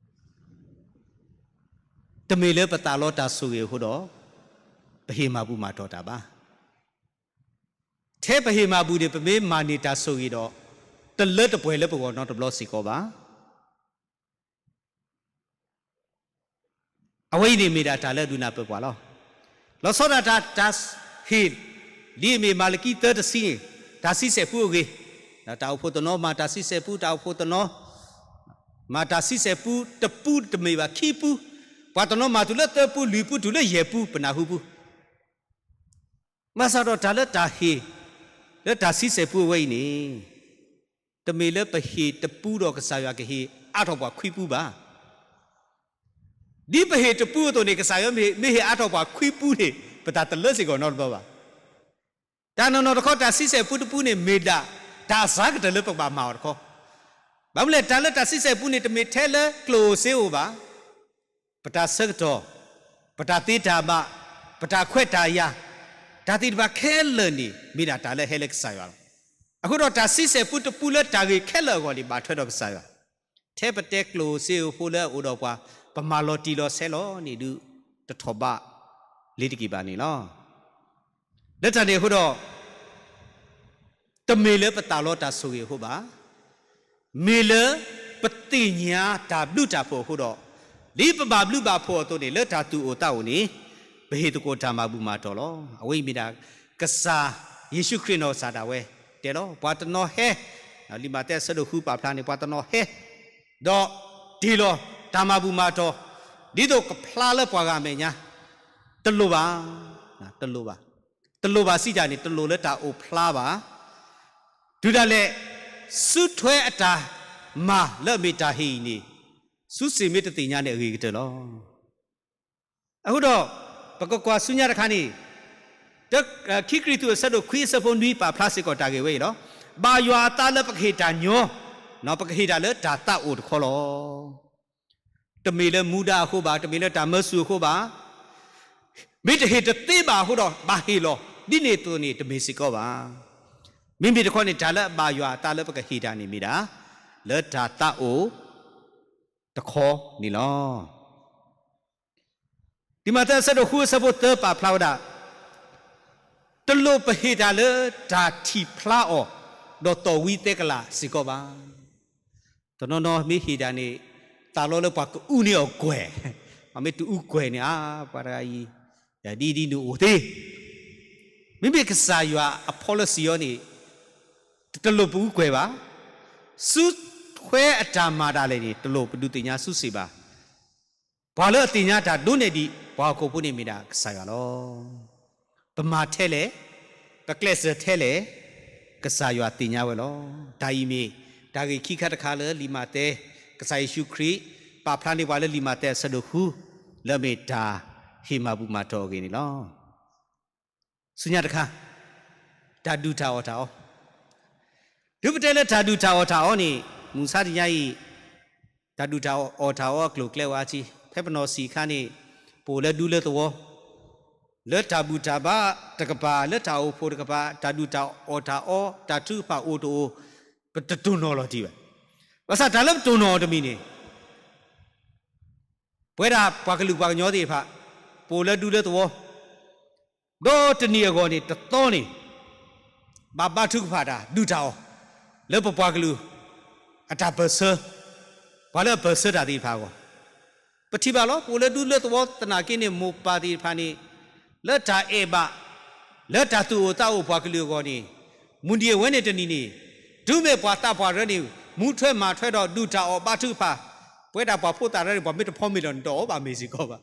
တမ့ၢ်လၢပသးလီတၢ်ဆိၣ်ဂ့ၤအဃိဒီး ပဟ့ၣ်မၤဘူၣ်မၤတီၢ်တၢ်ဘၣ်. ထဲပဟ့ၣ်မၤဘူၣ်န့ၣ် ပမ့ၢ်မၤန့ၢ်တၢ်ဆိၣ်ဂ့ၤဒီး တလၢတပှဲၤလၢပဂီၢ်နီတဘျီစ့ၢ်ကီးဘၣ်. အဝဲအံၤန့ၣ်မ့ၢ်ဒၣ်တၢ်လၢအဒုးနၢ်ပၢၢ်ပှၤလီၤ. လီၤဆီဒၣ်တၢ် တၢ်ဟ့ၣ် ဒ်အမ့ၢ်မၤလကံသၢတဆံန့ၣ် တၢ်ဆံဆဲၣ်ပူအဂ့ၢ်, တၢ်အိၣ်ဖှိၣ်တနီၤမၤတၢ်ဆံဆဲၣ်ပူ, တၢ်အိၣ်ဖှိၣ်တနီၤ မၤတၢ်ဆံဆဲၣ်ပူ တပူတမ့ၢ်ဘၣ်ခံပူ, ပှၤတနီၤမၤတုၤလၢသၢပူလွံၢ်ပူတုၤလၢယဲၢ်ပူ ပနၢ်ဟူပူ ဘၣ်ဆၣ်ဒီးတၢ်လၢတၢ်ဟ့ၣ် လၢတၢ်ဆံဆဲၣ်ပူအဝဲအံၤန့ၣ် တမ့ၢ်လၢပဟ့ၣ်တပူဒီးကစၢ်ယွၤကဟ့ၣ်အါထီၣ်ပှၤခွံပူဘၣ်. ဒ်ပဟ့ၣ်တပူအသိးန့ၣ် ကစၢ်ယွၤမ့ၢ်ဟ့ၣ်အါထီၣ်ပှၤခွံပူန့ၣ် ပတၢ်တလၢစ့ၢ်ကီးနီတဘျီဘၣ်. တၢ်နီၢ်နီၢ်တခီ တၢ်ဆံဆဲၣ်ပူတပူန့ၣ် မ့ၢ်ဒၣ်တၢ်အစှၤကတၢၢ်လၢပကဘၣ်မၤအီၤတခီ, ဘၣ်မနုၤလဲၣ် တၢ်လၢတၢ်ဆံဆဲၣ်ပူန့ၣ် တမ့ၢ်ထဲလၢကျိၣ်ဧိၤစ့ဧိၤဘၣ်. ပတၢ်ဆၢကတီၢ်, ပတၢ်သ့တၢ်ဘၣ်, ပတၢ်ခွဲးတၢ်ယာ်, တၢ်သ့ၣ်တဖၣ်ခဲလၢာ်န့ၣ် မ့ၢ်ဒၣ်တၢ်လၢအဟဲလၢကစၢ်ယွၤလီၤ. အဃိဒီးတၢ်ဆံဆဲၣ်ပူတပူလၢတၢ်ဂ့ၢ်ခဲလၢာ်အဂီၢ်န့ၣ် ဘၣ်ထွဲဒီးကစၢ်ယွၤ, ထဲပတဲကျိၣ်ဧိၤစ့ဧိၤဖိလၢအအိၣ်ဒီးပှၤ ပမၤလီၤတံၢ်လီၤဆဲးလီၤန့ၣ်ဒုး တထီၣ်ဘးလ့ၤတက့ၢ်ဘၣ်န့ၣ်လီၤ. လၢတၢ်န့ၣ်အဃိဒီး တမ့ၢ်လၢပသးလီတၢ်ဆိၣ်ဂ့ၤအဃိဘၣ်, မ့ၢ်လၢပသ့ၣ်ညါတၢ်ဘျုးတၢ်ဖှိၣ်အဃိဒီး, ဒ်ပဘၣ်ဘျုးဘၣ်ဖှိၣ်အသိးန့ၣ် လၢတၢ်သူၣ်အိၣ်သးအိၣ်န့ၣ် ပဟ့ၣ်သကိးတၢ်မၤဘူၣ်မၤတီၢ်လီၤ. အဝဲအံၤမ့ၢ်ဒၣ် ကစၢ်ယ့ၣ်ၡူးခရံာ်နီၢ်ကစၢ်ဒၣ်ဝဲတဲလီၤ. ပှၤတနီၤဟဲ, လံာ်မးသဲအဆၢဒိၣ်ဃုပာ်ဖျါန့ၣ် ပှၤတနီၤဟဲ ဒီးတ့ၢ်လီၤတၢ်မၤဘူၣ်မၤတီၢ် ဒ်သိးကဖျါလၢပှၤဂၤအမဲာ်ညါ, တလိၣ်ဘၣ်, တလိၣ်ဘၣ်, တလိၣ်ဘၣ်စံးတၢ်န့ၣ် တလိၣ်လၢတၢ်အိၣ်ဖျါဘၣ်. တုၤဒၣ်လဲာ် စုထွဲအတၢ်မၤလၢအမ့ၢ်တၢ်ဟ့ၣ်အံၤန့ၣ် စုစ့ၣ်မ့ၢ်တသ့ၣ်ညါန့ၣ်အဂ့ၤကတၢၢ်လီၤ. အဃိဒီး ပကကွၢ်ဆူညါတခါန့ၣ်, ခံကရံၣ်သူးအဆၢဒိၣ်ခွံအဆၢဖိနွံပာ်ဖျါစ့ၢ်ကီးတၢ်ဂ့ၢ်ဝဲအံၤလီၤ. ဘၣ်ယွၤအသးလၢပကဟ့ၣ်တၢ်ညီ, ပကဟ့ၣ်တၢ်လၢတၢ်သးအိၣ်တခီလီၤ. တမ့ၢ်လၢမူဒါအဃိဘၣ်, တမ့ၢ်လၢတၢ်မၢဆူၣ်အဃိဘၣ်. မ့ၢ်တဟ့ၣ်တသ့ဘၣ်အဃိဒီး ဘၣ်ဟ့ၣ်လီၤ. ဒ်န့ၣ်အသိးန့ၣ် တမ့ၢ်စ့ၢ်ကီးဘၣ်. မ့မ့ၢ်တခီန့ၣ် တၢ်လၢအဘၣ်ယွၤအသးလၢပကဟ့ၣ်တၢ်န့ၣ်မ့ၢ်ဒၣ် လၢတၢ်သးအိၣ်တခီန့ၣ်လီၤ. လံာ်မးသဲအဆၢဒိၣ်ဃုအဆၢဖိသၢပာ်ဖျါဝဲဒၣ်, တလိၣ်ပဟ့ၣ်တၢ်လၢတၢ်ထံၣ်ဖျါအီၤ ဒီးသီၣ်ဝံသဲကလၤစ့ၢ်ကီးဘၣ်. တနီၤနီၤမ့ၢ်ဟ့ၣ်တၢ်န့ၣ် သးလီလၢပှၤကအုန့ၢ်အီၤကွဲၢ်, မ့ၢ်တအူကွဲၢ်န့ၣ် အါ ပှၤတဂၤအံၤ ဒ်ဒ်နုၢ်အိၣ်သ့, မ့မ့ၢ်ကစၢ်ယွၤအ policy အီၤန့ၣ် တလိၣ်ပအူကွဲၢ်ဘၣ်. စုထွဲအတၢ်မၤဒၣ်လဲာ်န့ၣ် တလိၣ်ပဒုးသ့ၣ်ညါစုစ့ၣ်ဘၣ်. ပှၤလၢအသ့ၣ်ညါတၢ်ဒိးန့ၢ်ဒံးပှၤဟီၣ်ခိၣ်ဖိန့ၣ်မ့ၢ်ဒၣ်ကစၢ်ယွၤလီၤ. ပမၤထဲလဲၣ်, ပကျဲးစၢးထဲလဲၣ်, ကစၢ်ယွၤသ့ၣ်ညါဝဲလီၤ. တၢ်အံၤမ့ၢ်တၢ်ဂ့ၢ်ခံခါတခါလၢလံာ်မးသဲ, ကစၢ်ယ့ၣ်ၡူးခရံာ် ပာ်ဖျါန့ၢ်ပှၤလၢလံာ်မးသဲအဆၢဒိၣ်ဃု, လၢအမ့ၢ်တၢ်ဟ့ၣ်မၤဘူၣ်မၤတီၢ်အဂ့ၢ်န့ၣ်လီၤ. ဆူညါတခါ, တၢ်ဒုၣ်တၢ်အီၣ်တၢ်အီ, တုၤပတဲလၢတၢ်ဒုၣ်တၢ်အီၣ်တၢ်အီန့ၣ်, မုၢ်ဆါတနံၤအံၤ တၢ်ဒုၣ်တၢ်အီၣ်တၢ်အီအကျိၤအကျဲဝဲအါထံ, ဖဲပနီၢ်ဆံးအခါန့ၣ်, ပအိၣ်လၢဒူလၢသဝီ, လၢတၢ်ဘူၣ်တၢ်ဘါတကပၤ, လၢတၢ်အိၣ်ဖှိၣ်တကပၤ, တၢ်ဒုၣ်တၢ်အီၣ်တၢ်အီ, တၢ်ထုကဖၣ်အိၣ်တအိၣ်, ပတတိၢ်နီၣ်လီၤတံၢ်ဘၣ်. ဘၣ်ဆၣ်တၢ်လၢပတိၢ်နီၣ်အီၤတမံၤန့ၣ်, ပဝဲဒၣ်ပှၤကလုာ်ပှၤကညီသ့ၣ်တဖၣ်, ပအိၣ်လၢဒူလၢသဝီ, ဒီးတနံၤအဂီၢ်န့ၣ် တသီန့ၣ်, ဘၣ်ဘါထုကဖၣ်တၢ်ဒုၣ်တၢ်အီၣ်, လၢပပှၤကလုာ်အတၢ်ပၢၢ်ဆၢ, ပှၤလၢအပၢၢ်ဆၢတၢ်သ့ၣ်တဖၣ်အဂီၢ်, ပထံၣ်ဘၣ်လီၤ. ပအိၣ်လၢဒူလၢသဝီသနာ်က့န့ၣ် မိၢ်ပၢ်သ့ၣ်တဖၣ်န့ၣ်, လၢတၢ်အဲၣ်ဘၣ်, လၢတၢ်သူၣ်အိၣ်သးအိၣ်ပှၤကလုာ်အဂီၢ်န့ၣ်, မုၢ်နံၤအဝဲန့ၣ်တနံၤန့ၣ်, တုၤမ့ၢ်ပှၤသးပှၢ်တဖၣ်န့ၣ်, မူထွဲမၤထွဲဒီးဒုၣ်တၢ်အီၣ်ဘါထုကဖၣ်, ပဝဲဒၣ်ပှၤဖိသၣ်တဖၣ်န့ၣ် ပှၤမ့ၢ်တဖီမ့ၢ်လီၤ နတအီၣ်ဘၣ်မ့ၢ်စ့ၢ်ကီးဘၣ်.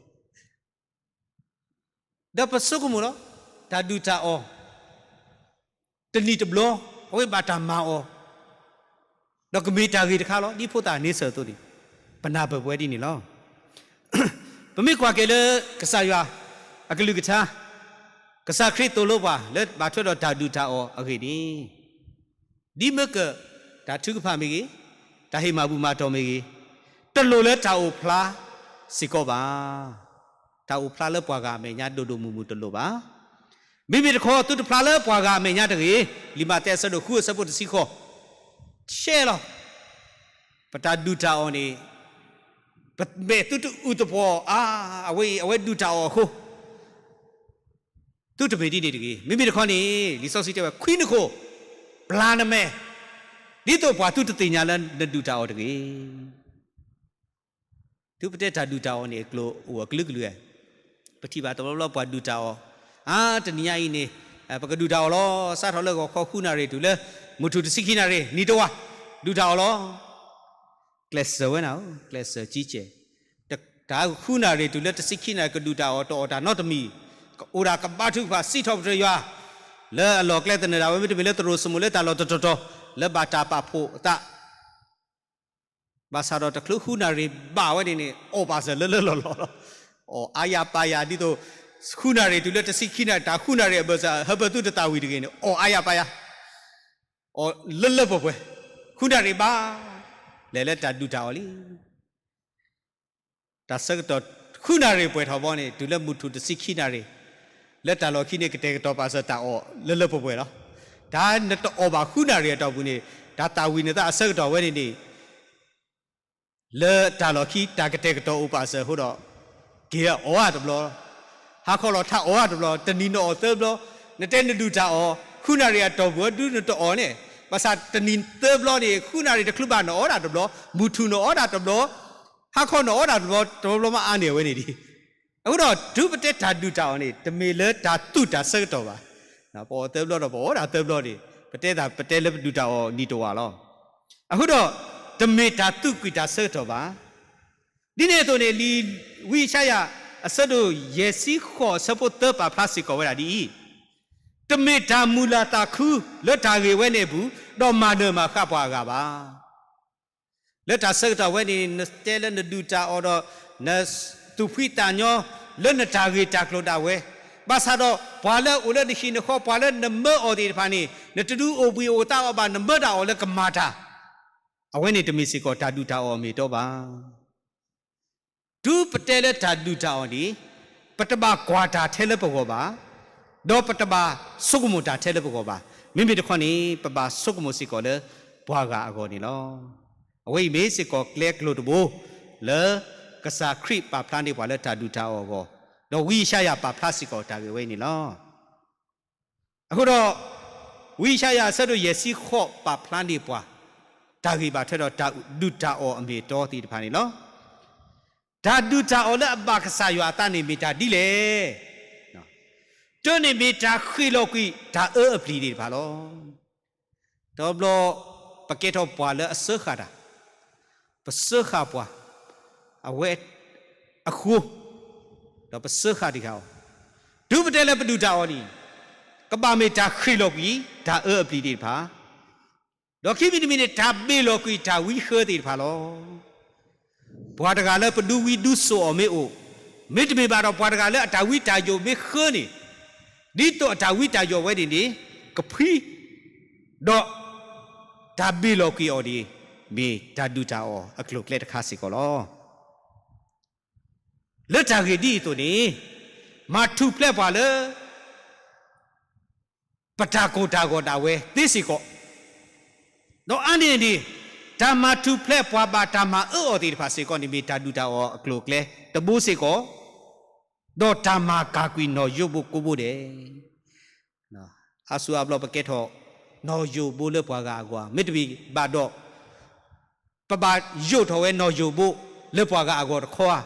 ဒီးပဆိကမိၣ်လီၤ, တၢ်ဒုၣ်တၢ်အီၣ်, တနံၣ်တဘျီ, အဝဲဘၣ်တၢ်မၤအီၤ, ဒီးကမ့ၢ်တၢ်ဂ့ၤတခါလီၤ. ဒ်ဖိသၣ်န့ဆၢၣ်အသိးန့ၣ်, ပနၢ်ပၢၢ်ပဝဲဒ်န့ၣ်လီၤ. ပမ့ၢ်ကွၢ်က့ၤလၢကစၢ်ယွၤအကလုၢ်ကထါ, ကစၢ်ခရံာ်သိၣ်လိပှၤလၢဘၣ်ထွဲဒီးတၢ်ဒုၣ်တၢ်အီၣ်အဂ့ၢ်န့ၣ်, ဒ်မ့ၢ်က တၢ်ထုကဖၣ်မ့ၢ်ဂ့ၤ, တၢ်ဟ့ၣ်မၤဘူၣ်မၤတီၢ်မ့ၢ်ဂ့ၤ, တလိၣ်လၢတၢ်အိၣ်ဖျါစ့ၢ်ကီးဘၣ်. တၢ်အိၣ်ဖျါလၢပှၤဂၤအမဲာ်ညါဒိၣ်ဒိၣ်မုၢ်မုၢ်တလိၣ်ဘၣ်. မ့မ့ၢ်တခီ သုတဖျါလၢပှၤဂၤအမဲာ်ညါတဂ့ၤ. လံာ်မးသဲအဆၢဒိၣ်ဃုအဆၢဖိတဆံဃိး, ရှဲလီၤ. ပတၢ်ဒုၣ်တၢ်အီၣ်န့ၣ်, ပမ့ၢ်သုတအုၣ်သပှီၤအါ, အဝဲအံၤ အဝဲဒုၣ်တၢ်အီၣ်အဃိ သုတမ့ၢ်ဒ်န့ၣ်တဂ့ၤ. မ့မ့ၢ်တခီန့ၣ် လံာ်စီဆှံတဲဝဲ ခွံနခိၣ်, ပျၢ်နမဲာ်, ဒ်သိးပှၤသုတသ့ၣ်ညါလၢနဒုၣ်တၢ်အီၣ်တဂ့ၤ. တုၤပတဲတၢ်ဒုၣ်တၢ်အီၣ်န့ၣ် အကျိၤအိၣ်အကလုာ်ကလုာ်, ပထံၣ်ဘၣ်တဘျီဘျီပှၤဒုၣ်တၢ်အီၣ်, အါ တနံၤညါအံၤန့ၣ်, ပကဒုၣ်တၢ်အီၣ်လီၤ. စးထီၣ်လၢဂီၤခီဃုနၣ်ရံၣ်တုၤလၢ မုၢ်ထူၣ်တဆံခံနၣ်ရံၣ် နံၤတဝၢ်, ဒုၣ်တၢ်အီၣ်လီၤ. ကျဲးစၢးဝဲနၤဧၢ, ကျဲးစၢးကံကဲၣ်, တၢ်ဃုနၣ်ရံၣ်တုၤလၢတဆံခံနၣ်ရံၣ် ကဒုၣ်တၢ်အီၣ်တအီၣ်တၢ်နီတမံၤ, ကအိၣ်ဒၣ်ကဘါထုကဖၣ်စံးထီၣ်ပတြၢၤယွၤ, လၢအလီၢ်ကျဲသနၢၣ်ဒၣ်ဝဲ မ့တမ့ၢ်လၢသရိာ်စိမိၤလၢတၢ်လီၢ်တတီၤတီၤ, လၢဘၣ်တၢ်ပာ်ဖှိၣ်အသး ဘၣ်ဆၣ်ဒီးတချုးဃုနၣ်ရံၣ်ဘၣ်ဝဲန့ၣ်န့ၣ် အီၣ်ဘၣ်စၢၤလၢလၢလီၢ်လီၢ်လီၤ. အီၣ်အါယၤပာ်ယၤဒ်သိး ဃုနၣ်ရံၣ်တုၤလၢတဆံခံနၣ်ရံၣ် တၢ်ဃုနၣ်ရံၣ်အဘၢၣ်စၢၤ ဟၢဘၢၣ်သုတသၣ်ဝံၤတဂ့ၤန့ၣ် အီၣ်အါယၤပာ်ယၤ, အီၣ်လၢလၢပှဲၤပှဲၤ, ဃုနၣ်ရံၣ်ဘၣ်, လဲၤလၢတၢ်ဒုၣ်တၢ်အီၣ်လံ. တၢ်ဆၢကတီၢ်ဃုနၣ်ရံၣ်ပှဲၤထီၣ်ဘီန့ၣ် တုၤလၢမုၢ်ထူၣ်တဆံခံနၣ်ရံၣ်, လၢတၢ်လီၢ်ခံန့ၣ် ကတဲာ်ကတီၤပာ်စၢၤတၢ်အီၣ်လၢလၢပှဲၤပှဲၤလီၤ. တၢ်နတအီၣ်ဘၣ်ဃုနၣ်ရံၣ်အတီၢ်ပူၤန့ၣ် တၢ်သၣ်ဝံၤနသးအဆၢကတီၢ်ဝဲန့ၣ်န့ၣ် လၢတၢ်လီၢ်ခံ တၢ်ကတဲာ်ကတီၤအိၣ်ပာ်စၢၤအဃိဒီး က့ၤအီၣ်အါတဘျီ, ဟါခီလီၤထးအီၣ်အါတဘျီ, တနံၤနအီၣ်သၢဘျီ, နတဲနဒုၣ်တၢ်အီၣ်, ဃုနၣ်ရံၣ်အတီၢ်ပူၤဒုနတအီၣ်န့ၣ်, ဘၣ်ဆၣ်တနံၤသၢဘျီန့ၣ် ဃုနၣ်ရံၣ်တချုးဘၣ်နအီၣ်ဒၣ်တဘျီ, မုၢ်ထူၣ်နအီၣ်ဒၣ်တဘျီ, ဟါခီနအီၣ်ဒၣ်တဘျီ, တဘျီဘျီမးအါန့ၢ်ဝဲန့ၣ်ဒံး. အဃိဒီး တုၤပတဲတၢ်ဒုၣ်တၢ်အီၣ်န့ၣ် တမ့ၢ်လၢတၢ်သူၣ်တၢ်ဆၢကတီၢ်ဘၣ်. ပအီၣ်သၢဘျီဒီးပအီၣ်ဒၣ်သၢဘျီန့ၣ် ပတဲတၢ် ပတဲလၢပဒုၣ်တၢ်အီၣ်နံၣ်တဝၢ်လီၤ. အဃိဒီး တမ့ၢ်တၢ်သူၣ်ကွံာ်တၢ်ဆၢကတီၢ်ဘၣ်. ဒ်န့ၣ်အသိးန့ၣ် လံာ်ဝံယၡါယၤ အဆၢဒိၣ်ယဲၢ်ဆံဃိး အဆၢဖိသၢ ပာ်ဖျါစ့ၢ်ကီးဝဲဒၣ်ဒ်အံၤ, တမ့ၢ်တၢ်မုာ်လၤသးခုလၢတၢ်ဂ့ၢ်ဝဲန့ၣ်အပူၤ, ဒီးမၤနၢၤမၤဃၣ်ပှၤအဂၤဘၣ်. လၢတၢ်ဆၢကတီၢ်ဝဲန့ၣ် နတဲလၢနဒုၣ်တၢ်အီၣ်ဒီး နသူၣ်ဖှံသးညီလၢနတၢ်ဂ့ၢ်တၢ်ကျိၤဒၣ်ဝဲ, ဘၣ်ဆၣ်ဒီး ပှၤလၢအအိၣ်လၢနဟံၣ်နဃီ ပှၤလၢနမၢအီၤသ့ၣ်တဖၣ်န့ၣ် နတဒုးအိၣ်ဘှံးအိၣ်သါအီၤဘၣ် နမၢတၢ်အီၤလၢကမၤတၢ်, အဝဲန့ၣ်တမ့ၢ်စ့ၢ်ကီးတၢ်ဒုၣ်တၢ်အီၣ်အမ့ၢ်အတီဘၣ်. တုၤပတဲလၢတၢ်ဒုၣ်တၢ်အီၣ်န့ၣ် ပတဘၣ်ကွၢ်တၢ်ထဲလၢပဂီၢ်ဘၣ်, ဒီးပတဘၣ်ဆိကမိၣ်တၢ်ထဲလၢပဂီၢ်ဘၣ်. မ့မ့ၢ်တခီန့ၣ် ပဘၣ်ဆိကမိၣ်စ့ၢ်ကီးလၢပှၤဂၤအဂီၢ်န့ၣ်လီၤ. အဝဲအံၤမ့ၢ်စ့ၢ်ကီးကျဲကျိၤတဘိ လၢကစၢ်ခရံာ်ပာ်ဖျါန့ၢ်ပှၤလၢတၢ်ဒုၣ်တၢ်အီၣ်အဂီၢ်, ဒီးဝံယၡါယၤပာ်ဖျါစ့ၢ်ကီးတၢ်ဂ့ၢ်ဝဲအံၤန့ၣ်လီၤ. အဃိဒီး ဝံယၡါယၤအဆၢဒိၣ်ယဲၢ်ဆံဃိး ပာ်ဖျါန့ၢ်ပှၤ တၢ်ဂ့ၢ်ဘၣ်ထွဲဒီးတၢ်ဒုၣ်တၢ်အီၣ်အမ့ၢ်အတီသ့ၣ်တဖၣ်န့ၣ်လီၤ. တၢ်ဒုၣ်တၢ်အီၣ်လၢအဘၣ်ကစၢ်ယွၤအသးန့ၣ်မ့ၢ်တၢ်ဒ်လဲၣ်. တၢ်န့ၣ်မ့ၢ်တၢ်ဃ့ၣ်လီၤကွံာ်တၢ်အၢအပျံၤသ့ၣ်တဖၣ်လီၤ. တဘျီ ပကဲထီၣ်ပှၤလၢအစၢဃာ်တၢ်, ပစၢဃာ်ပှၤ, အဝဲ အဃိ, ဒီးပစၢဃာ်တဂၤအီၤ, တုၤပတဲလၢပဒုၣ်တၢ်အီၣ်န့ၣ်, ကဘၣ်မ့ၢ်တၢ်ဃ့ၢ်လီၤကွံာ် တၢ်အၢအပျံၤသ့ၣ်တဖၣ်, ဒီးခံမံၤတမံၤန့ၣ် တၢ်ဘ့ၣ်လီၤကွံာ်တၢ်ဝံဃၢသ့ၣ်တဖၣ်လီၤ. ပှၤတဂၤလၢပဒူဝံဒူစိာ်အီၤမ့ၢ်အိၣ်, မ့တမ့ၢ်ဘၣ်ဒီးပှၤတဂၤလၢအတၢ်ဝံတၢ်ယိာ်မ့ၢ်ဃၢန့ၣ်, ဒ်သိးအတၢ်ဝံတၢ်ယိာ်ဝဲန့ၣ်န့ၣ် ကဖှံ, ဒီးတၢ်ဘ့ၣ်လီၤကွံာ်အီၤန့ၣ် မ့ၢ်တၢ်ဒုၣ်တၢ်အီၣ်အကျိၤအကျဲတခါစ့ၢ်ကီးလီၤ. လၢတၢ်ဂ့ၢ်ဒ်အံၤအသိးန့ၣ်, မၤထူၣ်ဖျဲးပှၤလၢ ပတၢ်ကိၢ်တၢ်ဂီၤဒၣ်ဝဲသ့စ့ၢ်ကီး, ဒီးအါန့ၢ်န့ၣ်, တၢ်မၤထူၣ်ဖျဲးပှၤဘၣ်တၢ်မၤအၢအီၤသ့ၣ်တဖၣ်စ့ၢ်ကီးန့ၣ် မ့ၢ်တၢ်ဒုၣ်တၢ်အီၣ်အကျိၤအကျဲတဘိစ့ၢ်ကီး, ဒီးတၢ်မၤကၢ်ကွံာ်နီၢ်ယိဘိကိးဘိဒဲး အါစုအါဘျီပကဲထီၣ် နီၢ်ယိဘိလၢပှၤဂၤအဂီၢ်, မ့တမ့ၢ်ဘၣ်ဒီး ပဘၣ်ယိးထီၣ်ဝဲနီၢ်ယိဘိလၢပှၤဂၤအဂီၢ်တခီဧါ,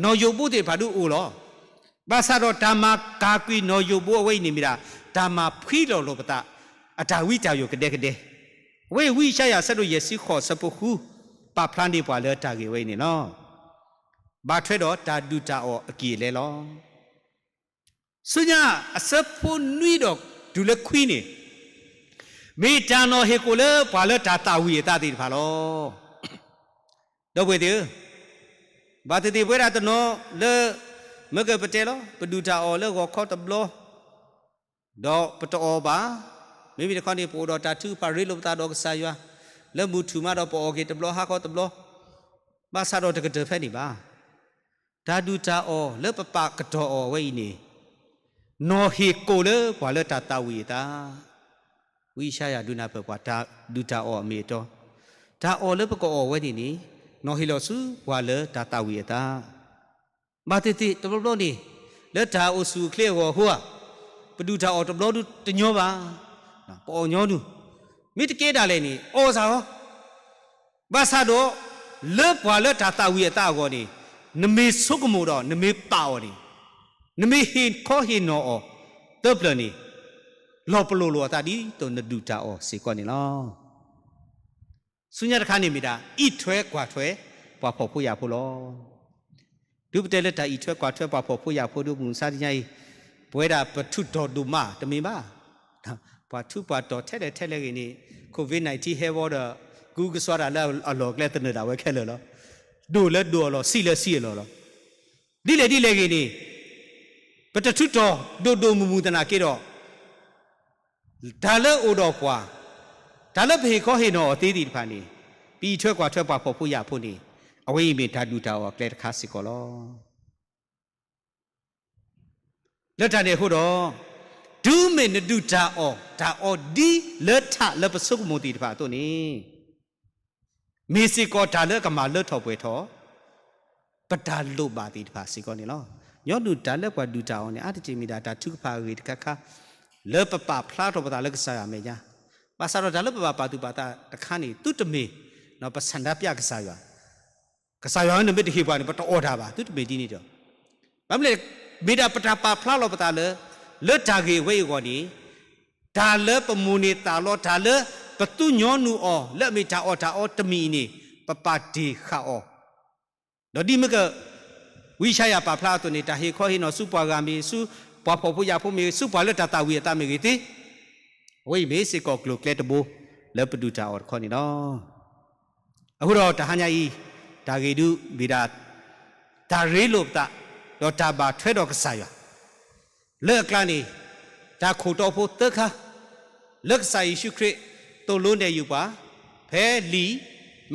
နီၢ်ယိဘိသ့ၣ်တဖၣ်ဒုးအိၣ်လီၤ. ဘၣ်ဆၣ်ဒီးတၢ်မၤကၢ်ကွံာ်နီၢ်ယိဘိအဝဲအံၤန့ၣ်မ့ၢ်ဒၣ် တၢ်မၤဖှံလီၤလိာ်ပသး အတၢ်ဝံတၢ်ယိာ်ကဒဲကဒဲ, အဝဲအံၤဝံယၡါယၤအဆၢဒိၣ်ယဲၢ်ဆံဃိးအဆၢဖိဃု ပာ်ဖျါန့ၢ်ပှၤလၢတၢ်ဂ့ၢ်ဝဲအံၤန့ၣ်လီၤ. ဘၣ်ထွဲဒီးတၢ်ဒုၣ်တၢ်အီၣ်အကံၢ်အလဲလီၤ. ဆူညါ အဆၢဖိနွံဒီးတုၤလၢခွံန့ၣ်, မ့ၢ်တၢ်နီၣ်ဟ့ၣ်ကိၣ်လၢပှၤလၢတၢ်သၣ်ဝံၤအသးသ့ၣ်တဖၣ်လီၤ. ဒီပုၢ်ဝဲၢ်သ့ၣ်ဧၢ, ဘၣ်သ့ၣ်သ့ၣ်ပဝဲဒၣ်တနီၤလၢ မ့ၢ်ကပတဲလီၤ ပဒုၣ်တၢ်အီၣ်လၢဂီၤခီတဘျီ ဒီးပတအီၣ်ဘၣ်, မ့မ့ၢ်တခီန့ၣ် ပအိၣ်ဒီးတၢ်ထုကဖၣ်ရ့လိာ်ပသးဒီးကစၢ်ယွၤ, လၢမုၢ်ထူၣ်မးဒီးပအီၣ်က့ၤတဘျီဟါခီတဘျီ, ဘၣ်ဆၣ်ဒီးတကတၢၢ်ဖဲန့ၣ်ဘၣ်. တၢ်ဒုၣ်တၢ်အီၣ်လၢပပာ်ကတီၢ်အီၤဝဲအံၤန့ၣ်, နီၣ်ဟ့ၣ်ကိၣ်လၢပှၤလၢတၢ်သၣ်ဝံၤအသး, ဝံယၡါယၤဒုးနၢ်ပၢၢ်ပှၤတၢ်ဒုၣ်တၢ်အီၣ်အမ့ၢ်အတီ, တၢ်အီၣ်လၢပကအီၣ်ဝဲန့ၣ်န့ၣ်, နီၣ်ဟ့ၣ်လီၤဆူပှၤလၢတၢ်သၣ်ဝံၤအသး ဘၣ်သ့ၣ်သ့ၣ်တဘျီဘျီန့ၣ်, လၢတၢ်အိၣ်ဆူၣ်အိၣ်ချ့အဂီၢ်အဃိဧါ, ပဒုၣ်တၢ်အီၣ်တဘျီဒုတညီဘၣ်, ပအီၣ်ညီနုၢ်, မ့ၢ်တကဲဒၣ်လဲာ်န့ၣ် အီၣ်စ့ၢ်ကီး, ဘၣ်ဆၣ်ဒီး လၢပှၤလၢတၢ်သၣ်ဝံၤအသးအဂီၢ်န့ၣ်, နမ့ၢ်ဆိကမိၣ်ဒီးနမ့ၢ်ပာ်အီၤန့ၣ်, နမ့ၢ်ဟ့ၣ်ခီဟ့ၣ်နီၤအီၤသၢပျၢၤန့ၣ်, လီၤပလိာ်လိာ်အသးဒ်သိးနဒုၣ်တၢ်အီၣ်စ့ၢ်ကီးန့ၣ်လီၤ. ဆူညါတခါန့ၣ်မ့ၢ်ဒၣ် အံးထွဲကွၢ်ထွဲ ပှၤဖှီၣ်ဖိယာ်ဖိလီၤ. ဒုးပတဲလၢတၢ်အံးထွဲကွၢ်ထွဲပှၤဖှီၣ်ဖိယာ်ဖိဒုး မုၢ်မဆါတနံၤအံၤ, ပဝဲဒၣ်ပထူးတီၤဒိၣ်မးတမ့ၢ်ဘၣ်. ပှၤထူးပှၤတီၤထဲလဲၣ်ထဲလဲၣ်ဂ့ၤန့ၣ်, COVID nineteen ဟဲဝီဒီး, ကူကဆှီတၢ်လၢအလီၢ်အကျဲသနၢၣ်ဒၣ်ဝဲခဲလၢာ်လီၤ. ဒိၣ်လၢဒိၣ်အလီၢ်, ဆံးလၢဆံးအလီၢ်လီၤ. ဒ်လဲၣ်ဒ်လဲၣ်ဂ့ၤန့ၣ်, ပတထူးတီၤဒိၣ်ဒိၣ်မုၢ်မုၢ်သနာ်က့ဒီး တၢ်လၢအိၣ်ဒီးပှၤ, တၢ်လၢပဟ့ၣ်ခီဟ့ၣ်နီၤအီၤသ့သ့ၣ်တဖၣ်န့ၣ်, ပအံးထွဲကွၢ်ထွဲပှၤဖှီၣ်ဖိယာ်ဖိန့ၣ်, အဝဲအံၤမ့ၢ်တၢ်ဒုၣ်တၢ်အီၣ်အကျဲတခါစ့ၢ်ကီးလီၤ. လၢတၢ်န့ၣ်အဃိဒီး, တုၤမ့ၢ်နဒုၣ်တၢ်အီၣ်တၢ်အီဒ်လၢထးလၢပဆိကမိၣ်သ့ၣ်တဖၣ်အသိးန့ၣ်, မ့ၢ်စ့ၢ်ကီးတၢ်လၢကမၤလၢထီၣ်ပှဲၤထီၣ် ပတၢ်လိၣ်ဘၣ်သ့ၣ်တဖၣ်စ့ၢ်ကီးန့ၣ်လီၤ. ညီနုၢ်တၢ်လၢပှၤဒုၣ်တၢ်အီၣ်န့ၣ် အါတက့ၢ်မ့ၢ်ဒၣ်တၢ်ထုကဖၣ်အဂ့ၢ်တခါခါ လၢပပာ်ဖျါထီၣ်ပသးလၢကစၢ်ယွၤအမဲာ်ညါ, ဘၣ်ဆၣ်ဒီးတၢ်လၢပဘၣ်ပာ်သူၣ်ပာ်သးတခါန့ၣ် သုတမ့ၢ် ပဆန္ဒပြကစၢ်ယွၤ, ကစၢ်ယွၤန့ၣ်မ့ၢ်တဟ့ၣ်ပှၤန့ၣ် ပတအီၣ်တၢ်ဘၣ်, သုတမ့ၢ်ဒ်န့ၣ်ဒီး, ဘၣ်မနုၤလဲၣ်, မ့ၢ်ဒၣ်ပတၢ်ပာ်ဖျါလီၤပသးလၢ လၢတၢ်ဂ့ၢ်ဝဲအံၤအဂီၢ်န့ၣ်, တၢ်လၢပမိၣ်န့ၢ်သးလီ တၢ်လၢပသူညီနုၢ်အီၤ လၢအမ့ၢ်တၢ်အီၣ်တၢ်အီတမံၤအံၤန့ၣ် ပပာ်တ့ၢ်ဃာ်အီၤ, ဒီးဒ်မ့ၢ်က ဝံယၡါယၤပာ်ဖျါအသိးန့ၣ် တၢ်ဟ့ၣ်ခီဟ့ၣ်နီၤဆူပှၤဂၤမ့ၢ်ဂ့ၤ, ဆူပှၤဖှီၣ်ဖိယာ်ဖိမ့ၢ်ဂ့ၤ, ဆူပှၤလၢတၢ်သၣ်ဝံၤအသးမ့ၢ်ဂ့ၤသ့, အဝဲအံၤမ့ၢ်စ့ၢ်ကီးကျိၤကျဲတဘိ လၢပဒုၣ်တၢ်အီၣ်တခီန့ၣ်လီၤ. အဃိဒီးတဟါညါအံၤ, တၢ်ဂ့ၢ်ဒုးမ့ၢ်ဒၣ် တၢ်ရ့လိာ်ပသး, ဒီးတၢ်ဘၣ်ထွဲဒီးကစၢ်ယွၤ, လၢအကျါန့ၣ်, တၢ်ခိၣ်တီဖိသၢခါ, လၢကစၢ်ယ့ၣ်ၡူးခရံာ်သိၣ်လိနဲၣ်ယုာ်ပှၤ, ဖဲလံာ်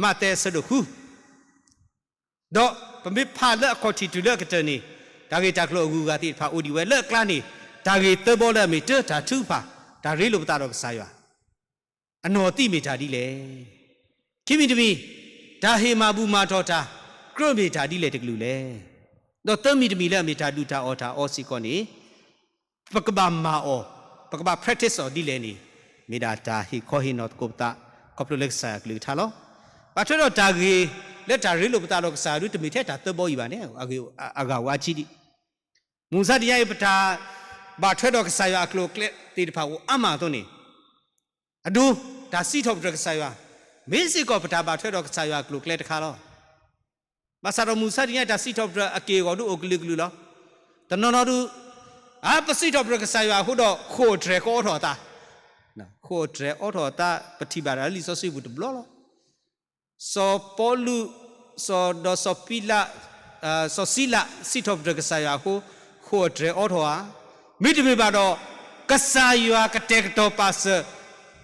မးသဲအဆၢဒိၣ်ဃု ဒီးပမ့ၢ်ဖးလၢအခီၣ်ထံးတုၤလၢအကတၢၢ်န့ၣ်, တၢ်ဂ့ၢ်တၢ်ကျိၤအဂုၤအဂၤသ့ၣ်တဖၣ်အိၣ်ဒံးဝဲလၢအကျါန့ၣ်, တၢ်ဂ့ၢ်သၢဘီလၢအမ့ၢ်တၢ်ထုကဖၣ်, တၢ်ရ့လိာ်ပသးဒီးကစၢ်ယွၤ အနီၢ်သံမ့ၢ်တၢ်ဒ်လဲၣ်. ခံမံၤတမံၤ, တၢ်ဟ့ၣ်မၤဘူၣ်မၤတီၢ်တၢ်ကြၢးမ့ၢ်တၢ်ဒ်လဲၣ်တကလုာ်လဲၣ်. ဒီးသၢမံၤတမံၤလၢအမ့ၢ်တၢ်ဒုၣ်တၢ်အီၣ်တၢ်အီစ့ၢ်ကီးန့ၣ်, ပကဘၣ်မၤအီၤ, ပကဘၣ် practice အီၤဒ်လဲၣ်န့ၣ်, မ့ၢ်ဒၣ်တၢ်ဟ့ၣ်ခီဟ့ၣ်နီၤသကိးပသး ခီဖျိလၢကစၢ်ယွၤအကလုၢ်ကထါလီၤ. ဘၣ်ထွဲဒီးတၢ်ဂ့ၢ်လၢတၢ်ရ့လိာ်ပသးဒီးကစၢ်ယွၤဒုးတမ့ၢ်ထဲတၢ်သၢဘီအံၤဘၣ်န့ၣ်, အဂၤအိၣ်အါကံဒံး, မုၢ်မဆါတနံၤအံၤ ပတၢ်ဘၣ်ထွဲဒီးကစၢ်ယွၤအကျိၤအကျဲသ့ၣ်တဖၣ်အိၣ်အါမးအသိးန့ၣ်, အဒိ, တၢ်စံးထီၣ်ပတြၢၤကစၢ်ယွၤ, မ့ၢ်စ့ၢ်ကီးပတၢ်ဘၣ်ထွဲဒီးကစၢ်ယွၤအကျိၤအကျဲတခါလီၤ. ဘၣ်ဆၣ်ဒီးမုၢ်မဆါတနံၤအံၤ တၢ်စံးထီၣ်ပတြၢၤအက့ၢ်အဂီၤဒုးအိၣ်ကလုာ်ကလုာ်လီၤ. တနီၤနီၤဒုး အါ ပစံးထီၣ်ပတြၢၤကစၢ်ယွၤအဃိဒီး ဃိာ်အတြဲၤကအီထီၣ်အသး, ဃိာ်အတြဲၤအီထီၣ်အသး ပထံၣ်ဘၣ်ဒီးလံာ်စီဆှံပူၤတဘျီလီၤ. စီၤပီလူး စီၤဒီးစီၤပံလး စီၤစံလး စံးထီၣ်ပတြၢၤကစၢ်ယွၤအဃိ ဃိာ်အတြဲၤအီထီၣ်ဧါ. မ့တမ့ၢ်ဘၣ်ဒီး ကစၢ်ယွၤကတဲာ်ကတီၤပာ်စၢၤ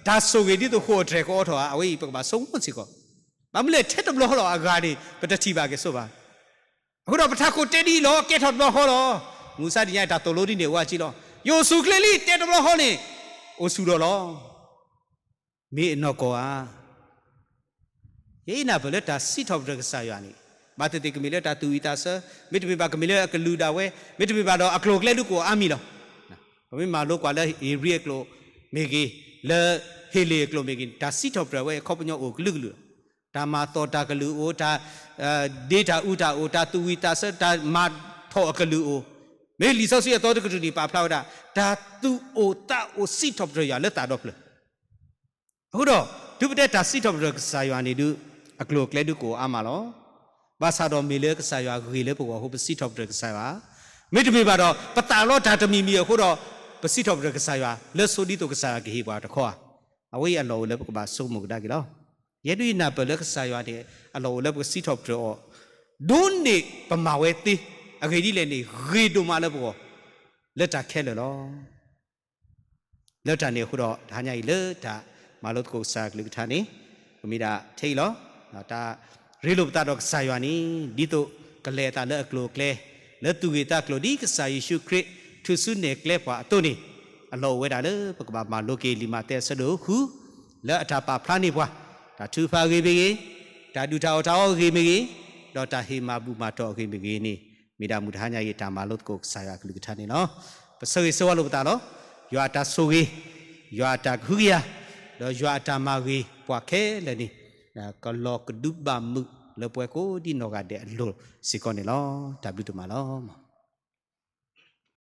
တၢ်ဆိၣ်ဂ့ၤဒ်သိးဃိာ်အတြဲၤကအီထီၣ်ဧါ. အဝဲအံၤပကဘၣ်ဆိကမိၣ်စ့ၢ်ကီး. ဘၣ်မနုၤလဲၣ် ထဲတဘျီဃီလီၤအဂၤန့ၣ် ပတထံၣ်ဘၣ်က့ၤဆိဘၣ်. အဃိဒီးပထးခိၣ်တဲဒ်အံၤလီၤ ကဲထီၣ်တဘျီဃီလီၤ. မုၢ်မဆါတနံၤအံၤ တၢ်သိၣ်လိဒ်န့ၣ်အိၣ်ဝဲက့လီၤ. ယအိၣ်ဆူၣ်ချ့လံ တဲတဘျီဃီန့ၣ် အိၣ်ဆူၣ်ဒီးလီၤ. မ့ၢ်အနီၢ်ကီၢ်ဧါ. ယဲအံၤနၢ်ပၢၢ်လၢတၢ်စံးထီၣ်ပတြၢၤကစၢ်ယွၤန့ၣ် ဘၣ်သ့ၣ်သ့ၣ်ကမ့ၢ်လၢတၢ်သူၣ်ဝံၣ်သးဆၢ, မ့တမ့ၢ်ဘၣ်ကမ့ၢ်လၢအကလုၢ်ဒၣ်ဝဲ, မ့တမ့ၢ်ဘၣ်ဒီးအကျိၤအကျဲဒုးကအိၣ်အါမံၤလီၤ. ပမ့ၢ်မၤလိကွၢ်လၢဧ့ၤဘြံၤအကျိာ်မ့ၢ်ဂ့ၤ, လၢဟ့းလ့ၣ်အကျိာ်မ့ၢ်ဂ့ၤ, တၢ်စံးထီၣ်ပတြၢၤဝဲအခီပညီအိၣ်ကလုာ်ကလုာ်လီၤ. တၢ်မၤသီၣ်တၢ်ကလုၢ်အိၣ်, တၢ် ဒ့တၢ်အူတၢ်အိၣ်, တၢ်သူၣ်ဝံၣ်သးဆၢ, တၢ်မၤထီၣ်အကလုၢ်အိၣ်, မ့ၢ်လံာ်စီဆှံအသီတကတြူၢ်န့ၣ် ပာ်ဖျါဝဲဒၣ် တၢ်သူၣ်အိၣ်သးအိၣ်စံးထီၣ်ပတြၢၤယွၤလၢသးဒီဖျၢၣ်. အဃိဒီး တုၤပတဲတၢ်စံးထီၣ်ပတြၢၤကစၢ်ယွၤန့ၣ်ဒုး အကျိၤအကျဲဒုးကအိၣ်အါမးလီၤ. ဘၣ်ဆၣ်ဒီးမ့ၢ်လၢကစၢ်ယွၤဂ့ၤလၢပဂီၢ်အဃိ ပစံးထီၣ်ပတြၢၤကစၢ်ယွၤ, မ့တမ့ၢ်ဘၣ်ဒီး ပသးလီတၢ်တမံၤမံၤအဃိဒီး ပစံးထီၣ်ပတြၢၤကစၢ်ယွၤ လၢစိဒ်သိးကစၢ်ယွၤကဟ့ၣ်ပှၤတခီဧါ. အဝဲအံၤအလီၢ်အိၣ်လၢပကဘၣ်ဆိကမိၣ်ကဒါက့ၤလီၤ. ယဲဒုးယနၢ်ပၢၢ်လၢကစၢ်ယွၤန့ၣ် အလီၢ်အိၣ်လၢပကစံးထီၣ်ပတြၢၤအီၤ ဒိးန့ၢ်ပမၤဝဲသ့, အဂ့ၢ်ဒ်လဲၣ်န့ၣ် ဂ့ၤဒိၣ်မးလၢပဂီၢ် လၢတၢ်ခဲလၢာ်လီၤ. လၢတၢ်န့ၣ်အဃိဒီး တဟါညါအံၤလၢတၢ်မၤလိသကိးကစၢ်ယွၤကလုၢ်ကထါန့ၣ် ပမ့ၢ်ဒၣ်ထဲအံၤလီၤ. တၢ်ရ့လိာ်ပသးဒီးကစၢ်ယွၤန့ၣ် ဒ်သိးကလဲၤအသးလၢအကျိၤအကျဲ လၢသူၣ်ဂ့ၤသးကျိၤ ဒ်ကစၢ်ယ့ၣ်ၡူးခရံာ် ထုးစုနဲၣ်ကျဲပှၤအသိးန့ၣ် အလီၢ်အိၣ်ဝဲဒၣ်လၢပကဘၣ်မၤလိက့ၤလံာ်မးသဲအဆၢဒိၣ်ဃု လၢအတၢ်ပာ်ဖျါန့ၢ်ပှၤ တၢ်ထုကဖၣ်အဂ့ၢ်မ့ၢ်ဂ့ၤ, တၢ်ဒုၣ်တၢ်အီၣ်တၢ်အီအဂ့ၢ်မ့ၢ်ဂ့ၤ, ဒီးတၢ်ဟ့ၣ်မၤဘူၣ်မၤတီၢ်အဂ့ၢ်မ့ၢ်ဂ့ၤန့ၣ် မ့ၢ်ဒၣ်မုၢ်တဟါညါအံၤ တၢ်မၤလိသကိးကစၢ်ယွၤအကလုၢ်ကထါန့ၣ်လီၤ. ပဆၢဂ့ၤဆၢဝါလိာ်ပသးလီၤ. ယွၤအတၢ်ဆိၣ်ဂ့ၤ, ယွၤအတၢ်ကဟုကယာ်, ဒီးယွၤအတၢ်မၤဂ့ၤပှၤခဲလၢာ်န့ၣ် ကလီၤကဒုဘၣ်မုာ်လၢပှၤကိးဒ်နီၢ်ဂၤဒဲးအလိၤစ့ၢ်ကီးန့ၣ်လီၤ. တၢ်ဘျုးဒိၣ်မးလီၤ.